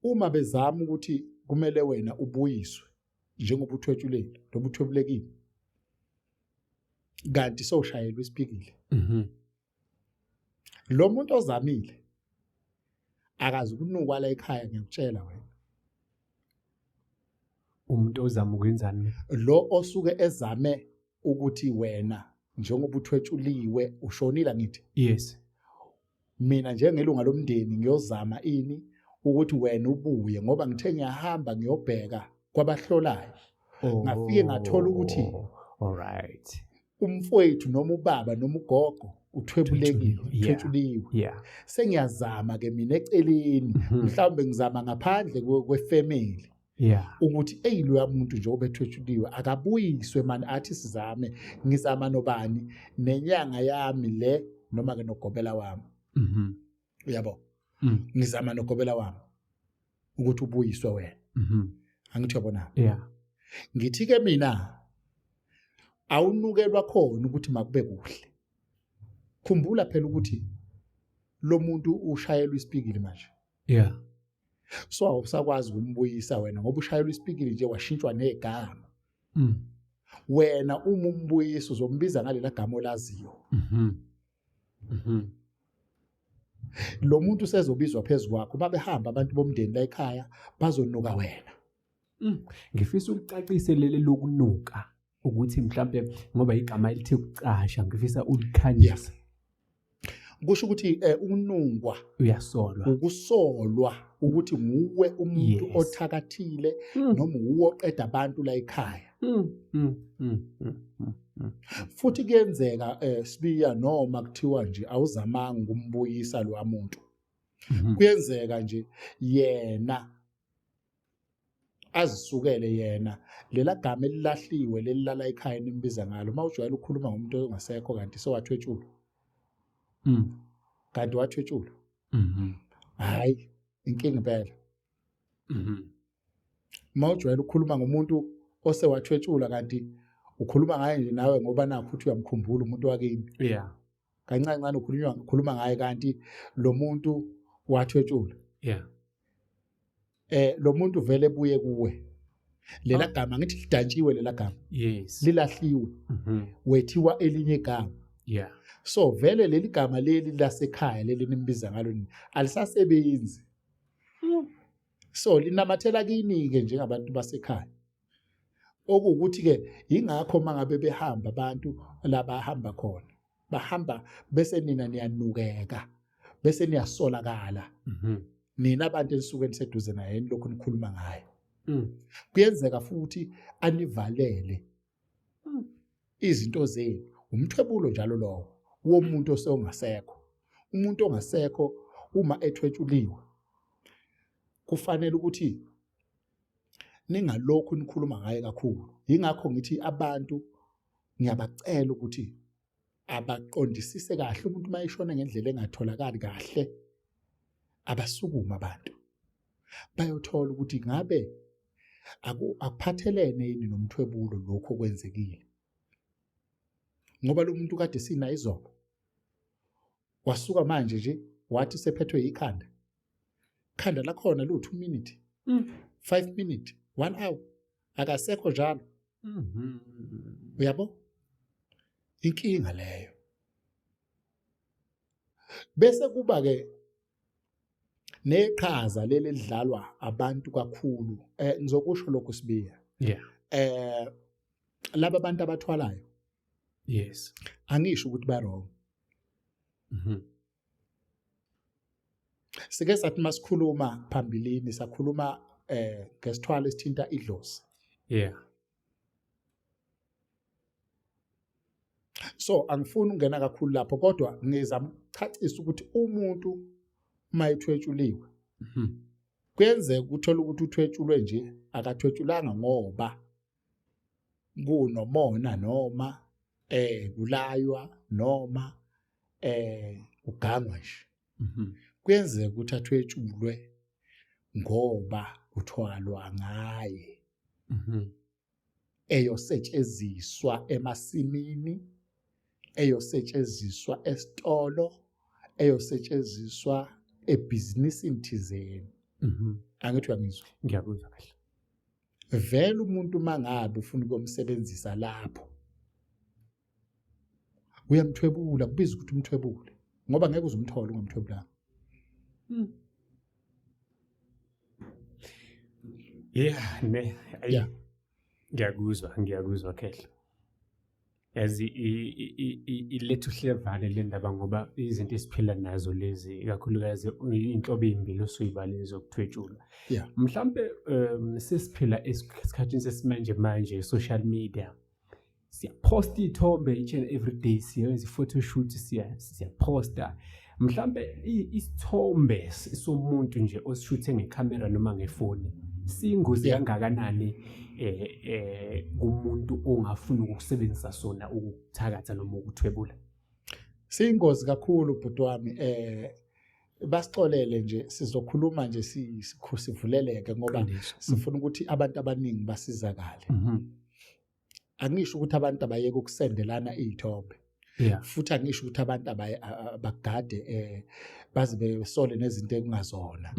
uma bezama ukuthi kumele wena ubuyiswe njengoba uthwetshulile noma uthwebulekile, kanti sowushayelwe isipikile. Lo muntu ozamile akazi ukunukwa la ekhaya, ngiyakutshela wena. Umuntu ozama ukwenzani? Lo osuke ezame ukuthi wena njengoba uthwetshuliwe ushonile ngithi. Yes. Mina njengelunga lomndeni ngiyozama ini ukuthi wena ubuye, ngoba ngithe ngiyahamba ngiyobheka kwabahlolayo. Ngafike ngathola ukuthi all right, umfowethu noma ubaba noma ugogo uthwebulekile, uthwetshuliwe. Sengiyazama ke mina eceleni, mhlawumbe ngizama ngaphandle kwefamily. Ukuthi ey lo muntu nje obethwetshuliwe akabuyiswe mani, athi sizame, ngizama nobani nenyanga yami le noma ke nogobela wami. Uyabo? Ngizama nogobela wami ukuthi ubuyiswe wena. Angithi uyabona? Ngithi ke mina awunukelwa khona ukuthi makube kuhle. Khumbula phela ukuthi lo muntu ushayelwa isipikili manje. So awusakwazi ukumbuyisa wena ngoba ushayelwa isipikili nje washintshwa negama. Wena uma umbuyisa uzombiza ngalela gama olaziyo. Lo muntu usezobizwa phezulu kwakho, babehamba abantu bomndeni la ekhaya bazonuka wena. Ngifisa ukucacise leli lokunuka ukuthi mhlambe ngoba igama elithi ukucasha ngifisa ulikhanyise. Kusho ukuthi ukunungwa uyasolwa, ukusolwa ukuthi nguwe umuntu othakathile noma uwe oqeda abantu la ekhaya. Futhi kuyenzeka Sibiya, noma kuthiwa nje awuzamanga ukumbuyisa lo muntu, kuyenzeka nje yena azisukele yena lela gama elilahliwe lelilala ekhaya nimbiza ngalo. Uma ujwayele ukukhuluma ngomuntu ongasekho kanti sewathwetshulwa, kanti wathwetshulwa, hhayi inkinga impela. Uma ujwayele ukukhuluma ngomuntu osewathwetshulwa kanti ukhuluma ngaye nje nawe ngoba nakho uthi uyamkhumbula umuntu wakini, kancane kancane ukhuluma ngaye kanti lo muntu wathwetshulwa, lo muntu vele ebuye kuwe. Lela gama ngithi lidantshiwe lela gama, lilahliwe, wethiwa elinye igama. So vele leli gama leli lasekhaya leli nimbiza ngalo alisasebenzi. So linamathela kini-ke njengabantu basekhaya. Okuwukuthi-ke yingakho mangabe behamba abantu labahamba khona, bahamba bese nina niyanukeka, bese niyasolakala. Nina abantu enisuke niseduze naye nilokhu nikhuluma ngaye. Kuyenzeka futhi anivalele izinto zenu. Umthwebulo njalo lowo womuntu osongasekho. Umuntu ongasekho uma ethwetshuliwe kufanele ukuthi ningalokhu nikhuluma ngaye kakhulu. Yingakho ngithi abantu ngiyabacela ukuthi abaqondisise kahle umuntu mayeshona ngendlela engatholakali kahle, abasukuma abantu bayothola ukuthi ngabe akuphathelene yini nomthwebulo lokho okwenzekile, ngoba lo muntu kade sina izolo wasuka manje nje wathi sephethwe ikhanda, khanda lakhona lu 2 minutes, 5 minutes, 1 hour, akasekho njalo. Uyabo inkinga leyo. Bese kuba ke neqhaza leli lidlalwa abantu kakhulu. Ngizokusho lokhu Sibiya. Laba abantu abathwalayo, angisho ukuthi ba wrong. Sike sathi masikhuluma phambilini sakhuluma ngesithwalo esithinta idlozi. So angifuni ukungena kakhulu lapho, kodwa ngizama ukuchacisa ukuthi umuntu uma ethwetshuliwe, kuyenzeka ukuthola ukuthi uthwetshulwe nje, akathwetshulanga ngoba kunomona noma kulaywa noma ugangwa nje. Kuyenzeka ukuthi athwetshulwe ngoba kuthwalwa ngaye, eyosetshenziswa emasimini, eyosetshenziswa esitolo, eyosetshenziswa ebhizinisini thizeni. Angithi uyangizwa? Ngiyakuzwa kahle. Vele umuntu mangabe ufuna ukumsebenzisa lapho uyamthwebula, kubiza ukuthi umthwebule, ngoba ngeke uzumthole ungamthwebulanga. Yeah, ne. Ngiyakuzwa Khehla. Yazi iletha uhlevane le ndaba, ngoba izinto esiphila nazo lezi, ikakhulukazi inhlobo ezimbili osuyibale zokuthwetshulwa. Mhlambe sesiphila esikhathini sesimanje manje, social media. Siyaphosta iy'thombe each and every day, siyenza i-photo shoot, siyaphosta. Mhlambe isithombe somuntu nje osishuthe ngekhamera noma ngefoni siyingozi kangakanani kumuntu ongafuni ukusebenzisa sona ukuthakatha noma ukuthwebula? Siyingozi kakhulu bhuti wami. Basixolele nje, sizokhuluma nje sivuleleke ngoba sifuna ukuthi abantu abaningi basizakale. Angisho ukuthi abantu abayeke ukusendelana iy'thombe, futhi angisho ukuthi abantu abagade baze besole nezinto ekungazona,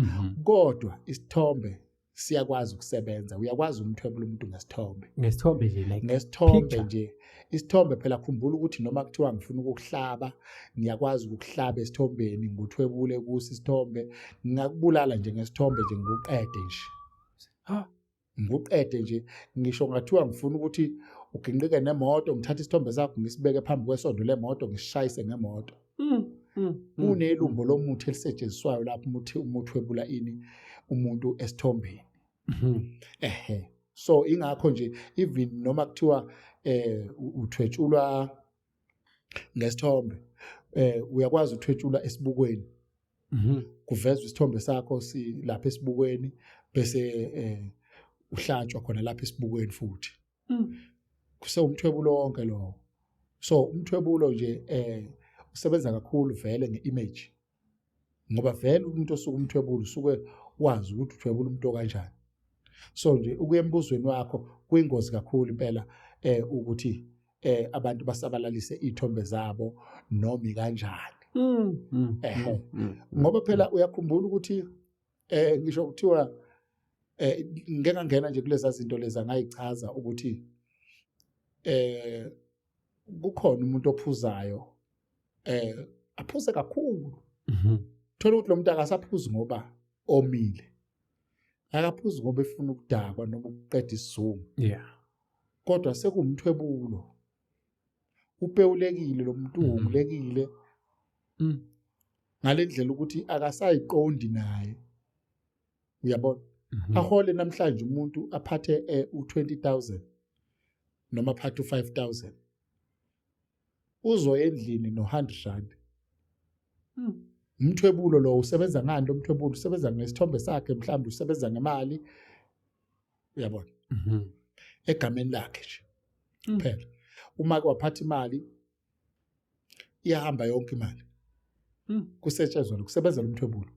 kodwa isithombe siyakwazi ukusebenza. Uyakwazi umthwebula umuntu ngesithombe, ngesithombe nje, like ngesithombe nje. Isithombe phela, khumbula ukuthi noma kuthiwa ngifuna ukukuhlaba, ngiyakwazi ukukuhlaba esithombeni, ngikuthwebule kuso isithombe, ngingakubulala nje ngesithombe nje, ngikuqede nje. Ngikuqede nje. Ngisho ngathiwa ngifuna ukuthi uginqike nemoto, ngithathe isithombe sakho ngisibeke phambi kwesondo lemoto, ngisishayise ngemoto. Kunelumbo lomuthi elisetshenziswayo lapho umuthi umuthwebula ini umuntu esithombeni. Ehhe, so ingakho nje even noma kuthiwa uthwetshulwa ngesithombe, uyakwazi uthwetshulwa esibukweni, kuvezwa isithombe sakho silapha esibukweni, bese uhlatshwa khona lapha esibukweni futhi. Kusewumthwebulo wonke lowo. So umthwebulo nje usebenza kakhulu vele ngeimage, ngoba vele umuntu osuke umthwebulo usuke wazi ukuthi uthwebula umuntu okanjani. So nje ukuya embuzweni wakho, kuyingozi kakhulu impela ukuthi abantu basabalalise iy'thombe zabo noma kanjani. Ehhe. Ngoba phela uyakhumbula ukuthi ngisho kuthiwa ngike ngangena nje kuleza zinto leza, ngayichaza ukuthi kukhona umuntu ophuzayo, aphuze kakhulu, thola ukuthi lo muntu akasaphuzi ngoba omile, akaphuzi ngoba efuna ukudakwa noma ukuqeda isizungu, kodwa sekuwumthwebulo, upewulekile lo muntu, uhungulekile ngale ndlela ukuthi akasayiqondi naye, uyabona? Ahole namhlanje umuntu aphathe u20000 noma aphathe u5000, uzoya endlini no100 rand. Umthwebulo lo usebenza ngani? Lo mthwebulo usebenza ngesithombe sakhe, mhlawumbe usebenza ngemali, uyabona, egameni lakhe nje kuphela. Uma ke waphatha imali, iyahamba yonke imali. Kusetshenzwa, kusebenza lo mthwebulo.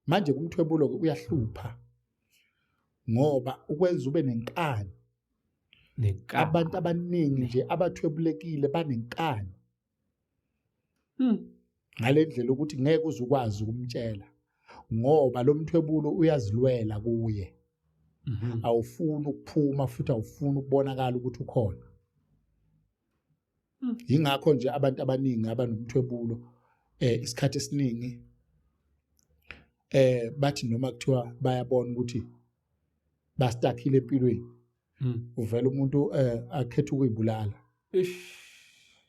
Manje kumthwebulo ke uyahlupha ngoba ukwenza ube nenkani. Nenkani. Abantu abaningi nje abathwebulekile banenkani ngale ndlela ukuthi ngeke uze ukwazi ukumtshela, ngoba lo mthwebulo uyazilwela kuye. Awufuni ukuphuma futhi awufuni ukubonakala ukuthi ukhona. Yingakho nje abantu abaningi abanomthwebulo isikhathi esiningi bathi noma kuthiwa bayabona ukuthi bastuckile empilweni, uvela umuntu akhetha ukuyibulala. Ish.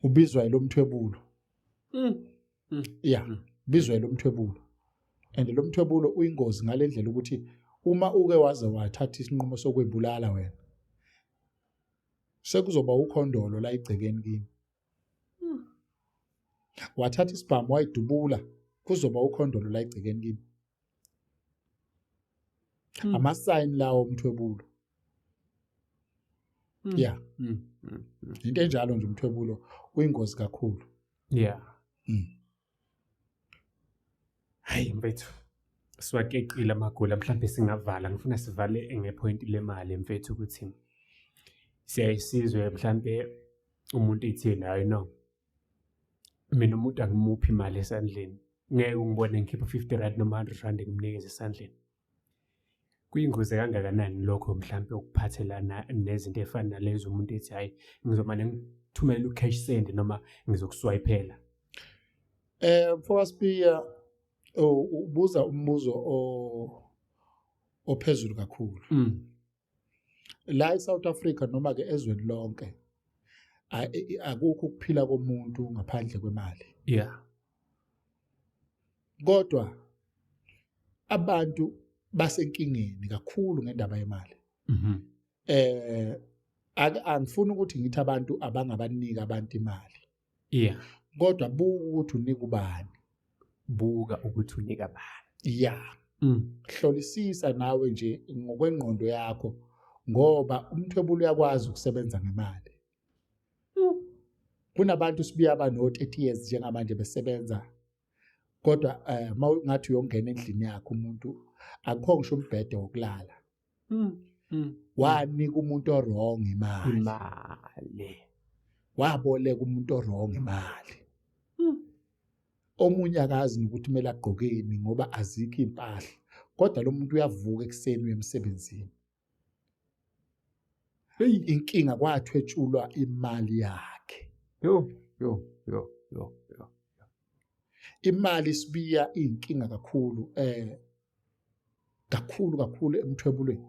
Ubizwa yilo mthwebulo. Yeah, ubizwa yilo mthwebulo, and lo mthwebulo uyingozi ngale ndlela ukuthi uma uke waze wathatha isinqumo sokuyibulala wena, sekuzoba ukhondolo la igcekeni kini. Wathatha isibhamu wayidubula, kuzoba ukhondolo la igcekeni kini. Ama-sign lawo umthwebulo. Yeah. Into enjalo nje, umthwebulo uyingozi kakhulu. Hayi mfethu, siwakeqile amagula, mhlawumbe singavala. Ngifuna sivale ngepoint lemali mfethu, ukuthi siyayisizwe mhlambe umuntu ethini, hayi no, mina umuntu angimuphi imali esandleni, ngeke ungibone ngikhipha 50 rand noma 100 rand ngimnikeze esandleni. Kuyingozi kangakanani lokho mhlampe ukuphathelana nezinto ey'fana nalezo, umuntu ethi hhayi, ngizomane ngithumele u-cash send noma ngizokuswiphela? Mfoka Sibiya, ubuza umbuzo ophezulu kakhulu. La eSouth Africa noma ke ezweni lonke, akukho ukuphila komuntu ngaphandle kwemali. Kodwa abantu basenkingeni kakhulu ngendaba yemali. Angifuni ukuthi ngithi abantu abangabanika abantu imali. Kodwa buka ukuthi unika ubani. Buka ukuthi unika bani. Yeah. Hlolisisa nawe nje ngokwengqondo yakho, ngoba umthwebulo uyakwazi ukusebenza ngemali. Kunabantu sibuya bano 30 years njengamanje besebenza, kodwa mawungathi uyongena endlini yakhe umuntu, akukho ngisho umbhede wokulala. Wanika umuntu owrong imali. Imali. Waboleka umuntu owrong imali. Omunye akazi nokuthi kumele agqokeni ngoba azikho impahla, kodwa lo muntu uyavuka ekuseni uye emsebenzini. Hey. Inkinga kwathwetshulwa imali yakhe. Yo yo yo yo yo. Imali sibiya inkinga kakhulu, kakhulu kakhulu emthwebulweni,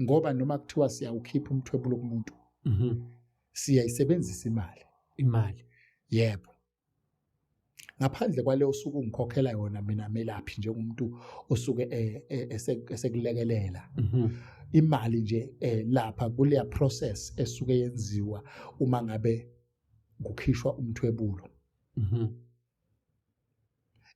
ngoba noma kuthiwa siyawukhipha umthwebulo kumuntu, siyayisebenzisa imali. Imali. Yebo. Ngaphandle kwaleyo osuke ungikhokhela yona mina melaphi njengomuntu osuke esekulekelela. Imali nje lapha kuleya process esuke yenziwa uma ngabe kukhishwa umthwebulo.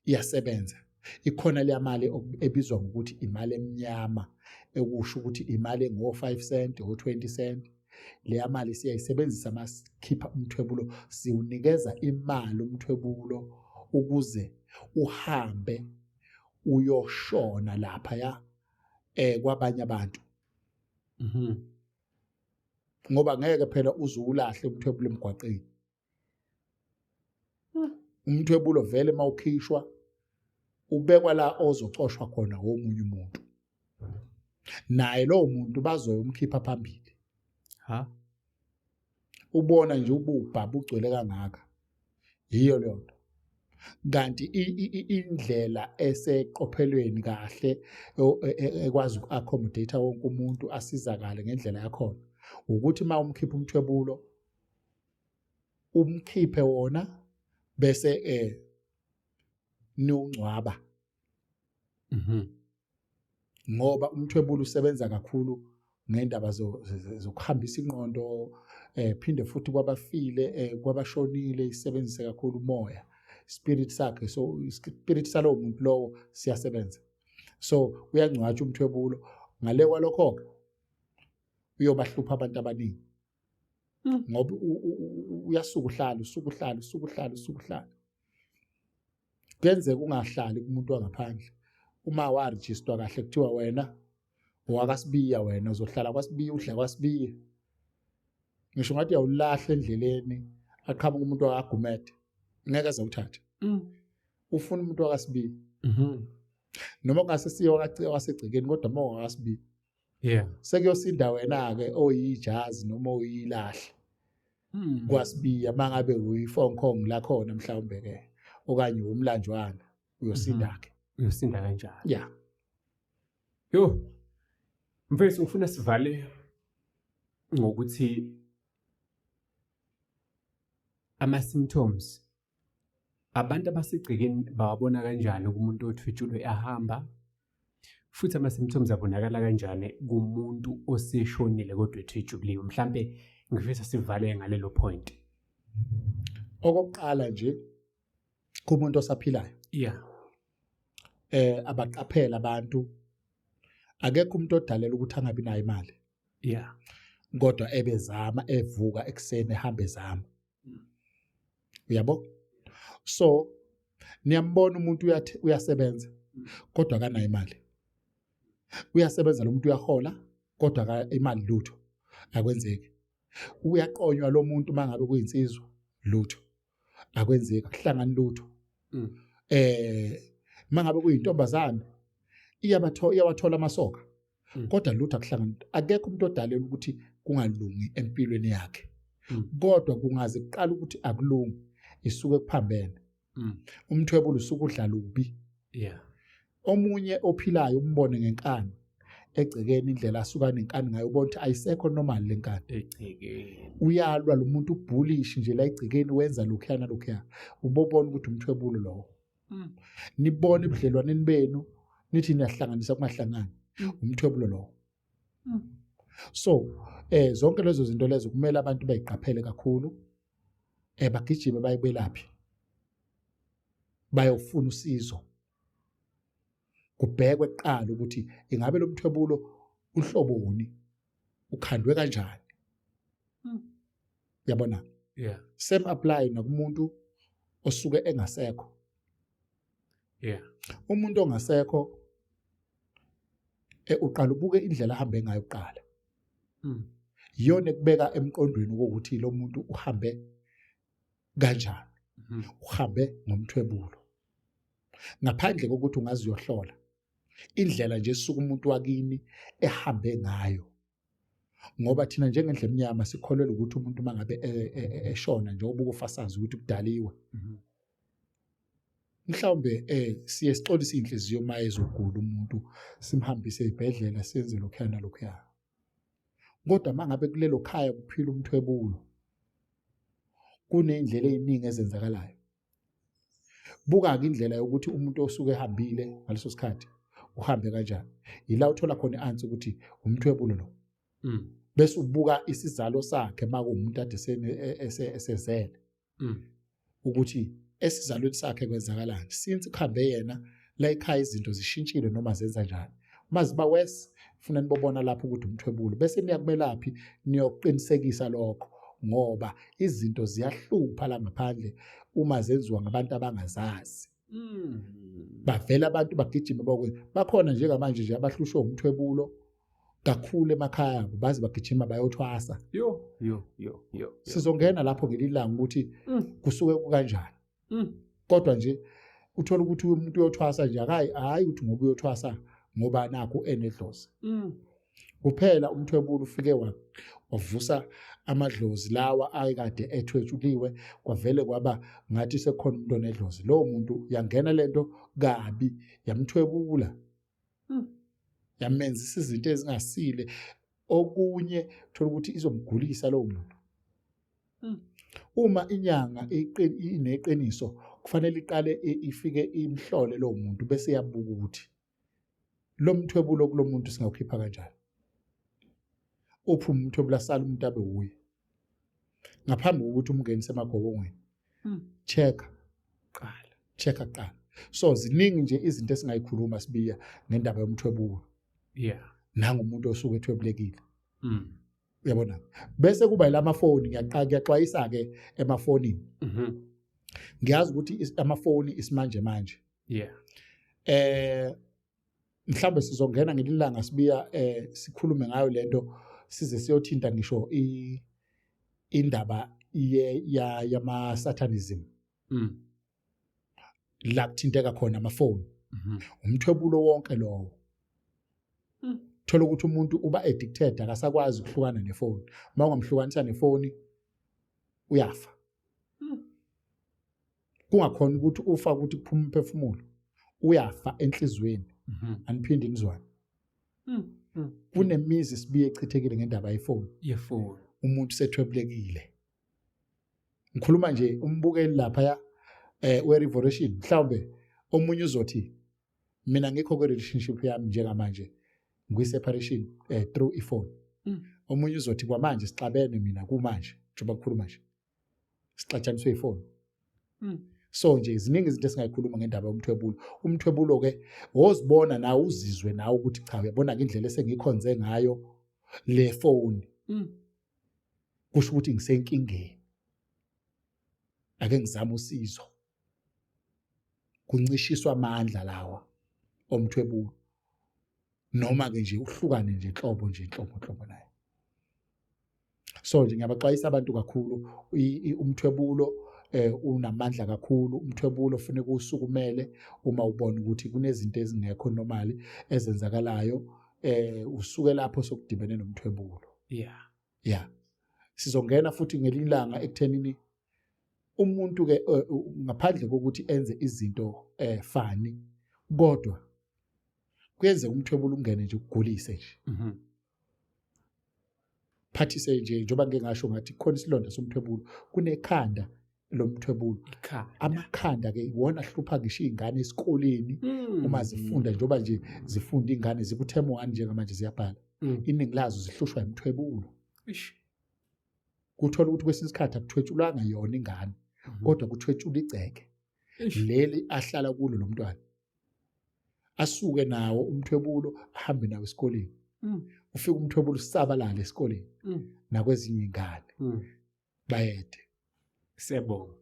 Iyasebenza. Ikhona leya mali ebizwa ngokuthi imali emnyama, ekusho ukuthi imali engo-5 cent, o-20 cent. Leya mali siyayisebenzisa masikhipha umthwebulo, siwunikeza imali umthwebulo ukuze uhambe uyoshona lapha kwabanye abantu. Ngoba ngeke phela uze ulahle umthwebulo emgwaqeni. Umthwebulo vele mawukhishwa ubekwa la ozocoshwa khona womunye umuntu. Naye lowo muntu bazoyomkhipha phambili. Ha? Ubona nje ububha bugcwele kangaka. Yiyo leyo nto. Kanti indlela eseqophelweni kahle ekwazi uku-accommodate wonke umuntu asizakale ngendlela yakhona ukuthi uma umkhipha umthwebulo umkhiphe wona bese niwungcwaba. Ngoba umthwebulo usebenza kakhulu ngendaba zokuhambisa ingqondo, phinde futhi kwabafile, kwabashonile, isebenzise kakhulu umoya, spirit sakhe. So spirit salowo muntu lowo siyasebenza. So uyangcwatshwa umthwebulo. Ngale kwalokho uyobahlupha abantu abaningi. Ngoba uyasuka uhlala, usuka uhlala, usuka uhlala, usuka uhlala. Kuyenzeka ungahlali kumuntu wangaphandle. Uma warejistwa kahle kuthiwa wena owakaSibiya, wena uzohlala kwaSibiya, udla kwaSibiya. Ngisho ngathi uyawulahla endleleni, aqhamuka umuntu wakagumede, ngeke aze awuthathe. Ufuna umuntu wakaSibiya. Noma kungase siye wasegcekeni, kodwa uma wakaSibiya. Sekuyosinda wena-ke oyijazi noma oyilahle. KwaSibiya mangabe uyifonkong la khona mhlawumbe ke, okanye umlanjwana, uyosinda ke. Uyosinda kanjani? Yeah. Yo. Mfethu, ngifuna sivale ngokuthi ama symptoms abantu abasigcekeni bawabona kanjani kumuntu othwetshulwe ahamba, futhi ama symptoms abonakala kanjani kumuntu oseshonile kodwa ethwetshuliwe. Mhlambe ngifisa sivale ngalelo point. Okokuqala nje kumuntu osaphilayo. Abaqaphela abantu, akekho umuntu odalela ukuthi angabi nayo imali. Kodwa ebezama evuka ekseni ehamba ezama. Uyabo? So niyambona umuntu uyasebenza kodwa akanayo imali. Uyasebenza lo muntu, uyahola kodwa imali lutho akwenzeki. Uyaqonywa lo muntu mangabe kuyinsizwa, lutho akwenzeki, akuhlangani lutho. Mangabe kuyintombazane iyawathola amasoka kodwa lutho akuhlangani. Akekho umuntu odalela ukuthi kungalungi empilweni yakhe. Kodwa kungaze kuqala ukuthi akulungi, isuke kuphambene. Umthwebulo usuke udlala ubi. Omunye ophilayo umbone ngenkani egcekeni, indlela asuka nenkani ngayo, ubona ukuthi ayisekho normal lenkani egcekeni. Uyalwa lo muntu, ubullish nje la egcekeni, wenza lokhuya nalokhuya, ubobona ukuthi umthwebulo lowo. Nibone ebudlelwaneni benu nithi niyahlanganisa, kungahlangani, umthwebulo lowo. So zonke lezo zinto lezo kumele abantu bayiqaphele kakhulu, bagijime bayibelaphi, bayofuna usizo, kubhekwe kuqala ukuthi ingabe lo mthwebulo uhloboni, ukhandwe kanjani. Uyabona? Same apply nakumuntu osuke engasekho. Umuntu ongasekho uqala ubuke indlela ahambe ngayo kuqala. Iyona ekubeka emqondweni ukuthi lo muntu uhambe kanjani. Uhambe ngomthwebulo. Ngaphandle kokuthi ungazi uyohlola. Indlela nje esuka umuntu wakini ehambe ngayo. Ngoba thina njengendlu emnyama sikholelwa ukuthi umuntu mangabe eshona nje ubuka ufasazi ukuthi kudaliwe. Mhlawumbe siye sixolise inhliziyo uma ezogula umuntu, simhambise ezibhedlela, senze lokhuya nalokhuya. Kodwa mangabe kulelo khaya kuphila umthwebulo, kuney'ndlela ey'ningi ezenzakalayo. Buka-ke indlela yokuthi umuntu osuke ehambile ngaleso sikhathi uhambe kanjani. Yila uthola khona i-answer ukuthi umthwebulo lo. Bese ubuka isizalo sakhe uma kuwumuntu ade esezele. Ukuthi esizalweni sakhe kwenzakalani. Since kuhambe yena la ekhaya izinto zishintshile noma zenza njani. Uma ziba worse, funa nibobona lapho ukuthi umthwebulo. Bese niya kubelaphi niyoqinisekisa lokho, ngoba izinto ziyahlupha la ngaphandle uma zenziwa ngabantu abangazazi. Bavela abantu bagijime bokwe. Bakhona njengamanje nje abahlushwe umthwebulo kakhulu emakhaya abo, baze bagijima bayothwasa. Yo yo yo yo. Sizongena lapho ngelilanga ukuthi kusuke kukanjani. Kodwa nje uthola ukuthi umuntu uyothwasa nje akayi, hayi ukuthi ngoba uyothwasa ngoba nakho enedlozi. Kuphela umthwebulo ufike wavusa amadlozi lawa ayekade ethwetshuliwe, kwavele kwaba ngathi sekukhona umuntu onedlozi. Lowo muntu yangena lento kabi, yamthwebula. Yamenzisa izinto ezingasile. Okunye uthola ukuthi izomgulisa lowo muntu. Uma inyanga ineqiniso kufanele iqale ifike imhlole lowo muntu bese iyabuka ukuthi lo mthwebulo kulo muntu singawukhipha kanjani. Uphume umthwebulo asale umuntu abe wuye ngaphambi kokuthi umngenise emagobongweni. Check qala, check qala. So ziningi nje izinto esingayikhuluma sibiya ngendaba yomthwebulo. Nangumuntu osuke ethwebulekile. Uyabona? Bese kuba ilamafoni, ngiyaxwayisa ke emafonini. Ngiyazi ukuthi amafoni isimanje manje. Mhlambe sizongena ngelilanga sibiya sikhulume ngayo lento, size siyothinta ngisho indaba yama satanism. La kuthinteka khona amafoni. Umthwebulo wonke lowo. Thola ukuthi umuntu uba addicted, akasakwazi ukuhlukana nefoni. Uma ungamhlukanisa nefoni uyafa. Kungakhona ukuthi ufa ukuthi kuphuma umphefumulo, uyafa enhlizweni. Aniphinde nizwane. Kunemizi sibiye echithekile ngendaba yefoni. Yefoni. Umuntu sethwebulekile. Ngikhuluma nje umbukeli lapha ya we-revolution, mhlawumbe omunye uzothi mina ngikho kwi-relationship yami njengamanje ngikwi-separation through ifoni. Omunye uzothi kwamanje sixabene mina kumanje njengoba kukhuluma nje sixatshaniswe ifoni. So nje ziningi izinto esingayikhuluma ngendaba yomthwebulo. Umthwebulo ke wozibona nawe uzizwe nawe ukuthi cha uyabona ke indlela esengikhonze ngayo le phone. Kusho ukuthi ngisenkingeni. Ake ngizame usizo. Kuncishiswa amandla lawa omthwebulo. Noma ke nje uhlukane nje nhlobo nje nhlobo naye. So nje ngiyabaxwayisa abantu kakhulu, umthwebulo unamandla kakhulu. Umthwebulo ufuneka usukumele uma ubona ukuthi kunezinto ezingekho normally ezenzakalayo, usuke lapho sokudibene nomthwebulo. Sizongena futhi ngelinye ilanga ekuthenini umuntu ke ngaphandle kokuthi enze izinto fani, kodwa kuyenzeka umthwebulo ungene nje ukugulise nje. Phathise nje njengoba ngike ngasho ngathi khona isilonda somthwebulo, kunekhanda lomthwebulo. Amakhanda ke iwona ahlupha ngisho izingane esikoleni uma zifunda, njengoba nje zifunda izingane ziku-term 1 njengamanje ziyabhala. Iningi lazo zihlushwa imithwebulo. Kuthola ukuthi kwesinye isikhathi akuthwetshulwanga yona ingane, kodwa kuthwetshulwa igceke leli ahlala kulo lo mntwana. Asuke nawo umthwebulo ahambe nawo esikoleni. Ufike umthwebulo usabalale esikoleni nakwezinye izingane. Bayede. Siyabonga.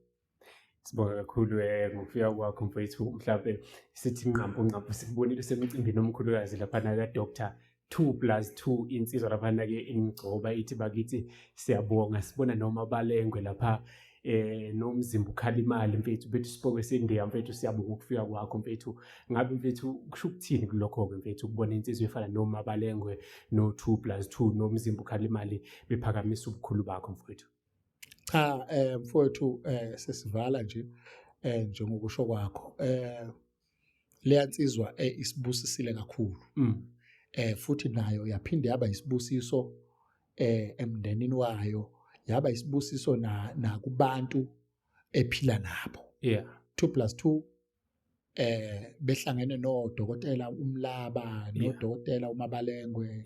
Sibonga kakhulu ngokufika kwakho mfowethu. Mhlawumbe sithi nqampu nqampu sikubonile semcimbini omkhulukazi laphana ka Dr 2 plus 2 insizwa laphana ke ingcoba ithi bakithi siyabonga, sibona noma balengwe lapha nomzimba ukhala imali mfethu, bethu sibokwe sendiya mfethu, siyabonga ukufika kwakho mfethu. Ngabe mfethu kusho ukuthini kulokho ke mfethu ukubona insizwa efana noma balengwe no 2 plus 2 nomzimba ukhala imali bephakamisa ubukhulu bakho mfethu? Cha mfowethu, sesivala nje njengokusho kwakho. Leya nsizwa isibusisile kakhulu. Futhi nayo yaphinde yaba isibusiso emndenini wayo, yaba isibusiso nakubantu ephila nabo. 2 plus 2 Behlangene nodokotela uMlaba, nodokotela uMabalengwe,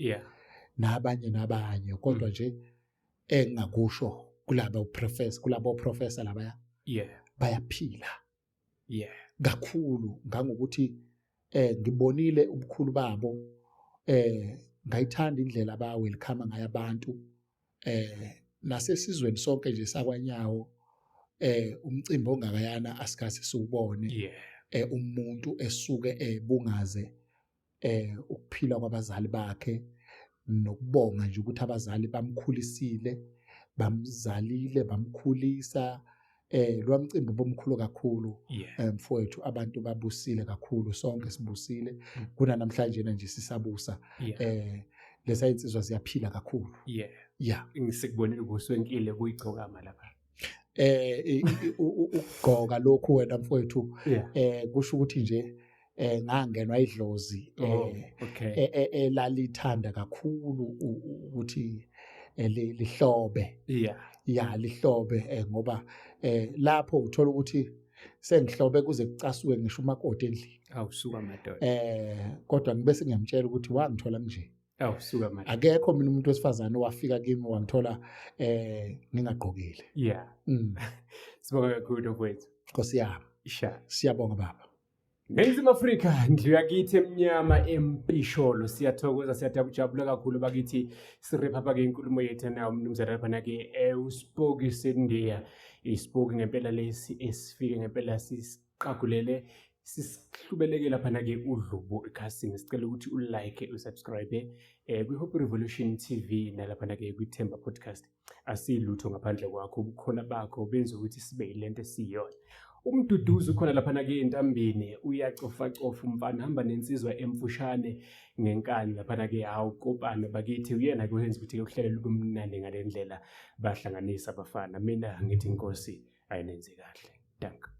nabanye nabanye, kodwa nje engingakusho kulabo professor, kulabo professor labaya, bayaphila kakhulu, ngangokuthi ngibonile ubukhulu babo, ngayithanda indlela aba welcome ngayo abantu, nasesizweni sonke nje sakwanyawo. Umcimbi ongakayana asikaze siwubone, umuntu esuke ebungaze ukuphila kwabazali bakhe, nokubonga nje ukuthi abazali bamkhulisile, bamzalile, bamkhulisa. Lwamcimbi bomkhulu kakhulu, mfowethu, abantu babusile kakhulu, sonke sibusile kunanamhlanje nje sisabusa. Lesa insizwa ziyaphila kakhulu. Yeah. Ngisikubonile kuswenkile kuyigcokama lapha. Ukugqoka lokhu wena mfowethu, kusho ukuthi nje ngangenwa idlozi elalithanda kakhulu ukuthi lihlobe. Ya, lihlobe, ngoba lapho uthola ukuthi sengihlobe kuze kucasuke ngisho umakoti endlini. Awusuka madoda. Kodwa ngibe sengiyamtshela ukuthi wangithola nje. Awusuka madoda. Akekho mina umuntu wesifazane owafika kimi wangithola ngingagqokile. Sibonga kakhulu mfowethu. Nkosi yami. Sha. Siyabonga baba. Ningizimu Afrika, ndlu yakithi emnyama empisholo, siyathokoza, siyajabula kakhulu bakithi. Sirepha ke inkulumo yethu nawo umnumzane laphana ke uSpoki Sendiya. Isipoki ngempela lesi esifike ngempela sisiqagulele, sisihlubeleke laphana ke udlubu ekhasini. Sicela ukuthi ulike, usubscribe kwi-Hope Revolution TV nalaphana ke kwi-Themba Podcast. Asilutho ngaphandle kwakho, ubukhona bakho benza ukuthi sibe yilento esiyona. Umduduzi ukhona laphana ke entambeni, uyacofacofa umfana, hamba nensizwa emfushane ngenkani laphana ke. Hawu kopana bakithi, uyena ke wenza ukuthi ke uhlelo lube mnandi ngale ndlela, bahlanganisa abafana. Mina ngithi inkosi ayinenze kahle. Danko.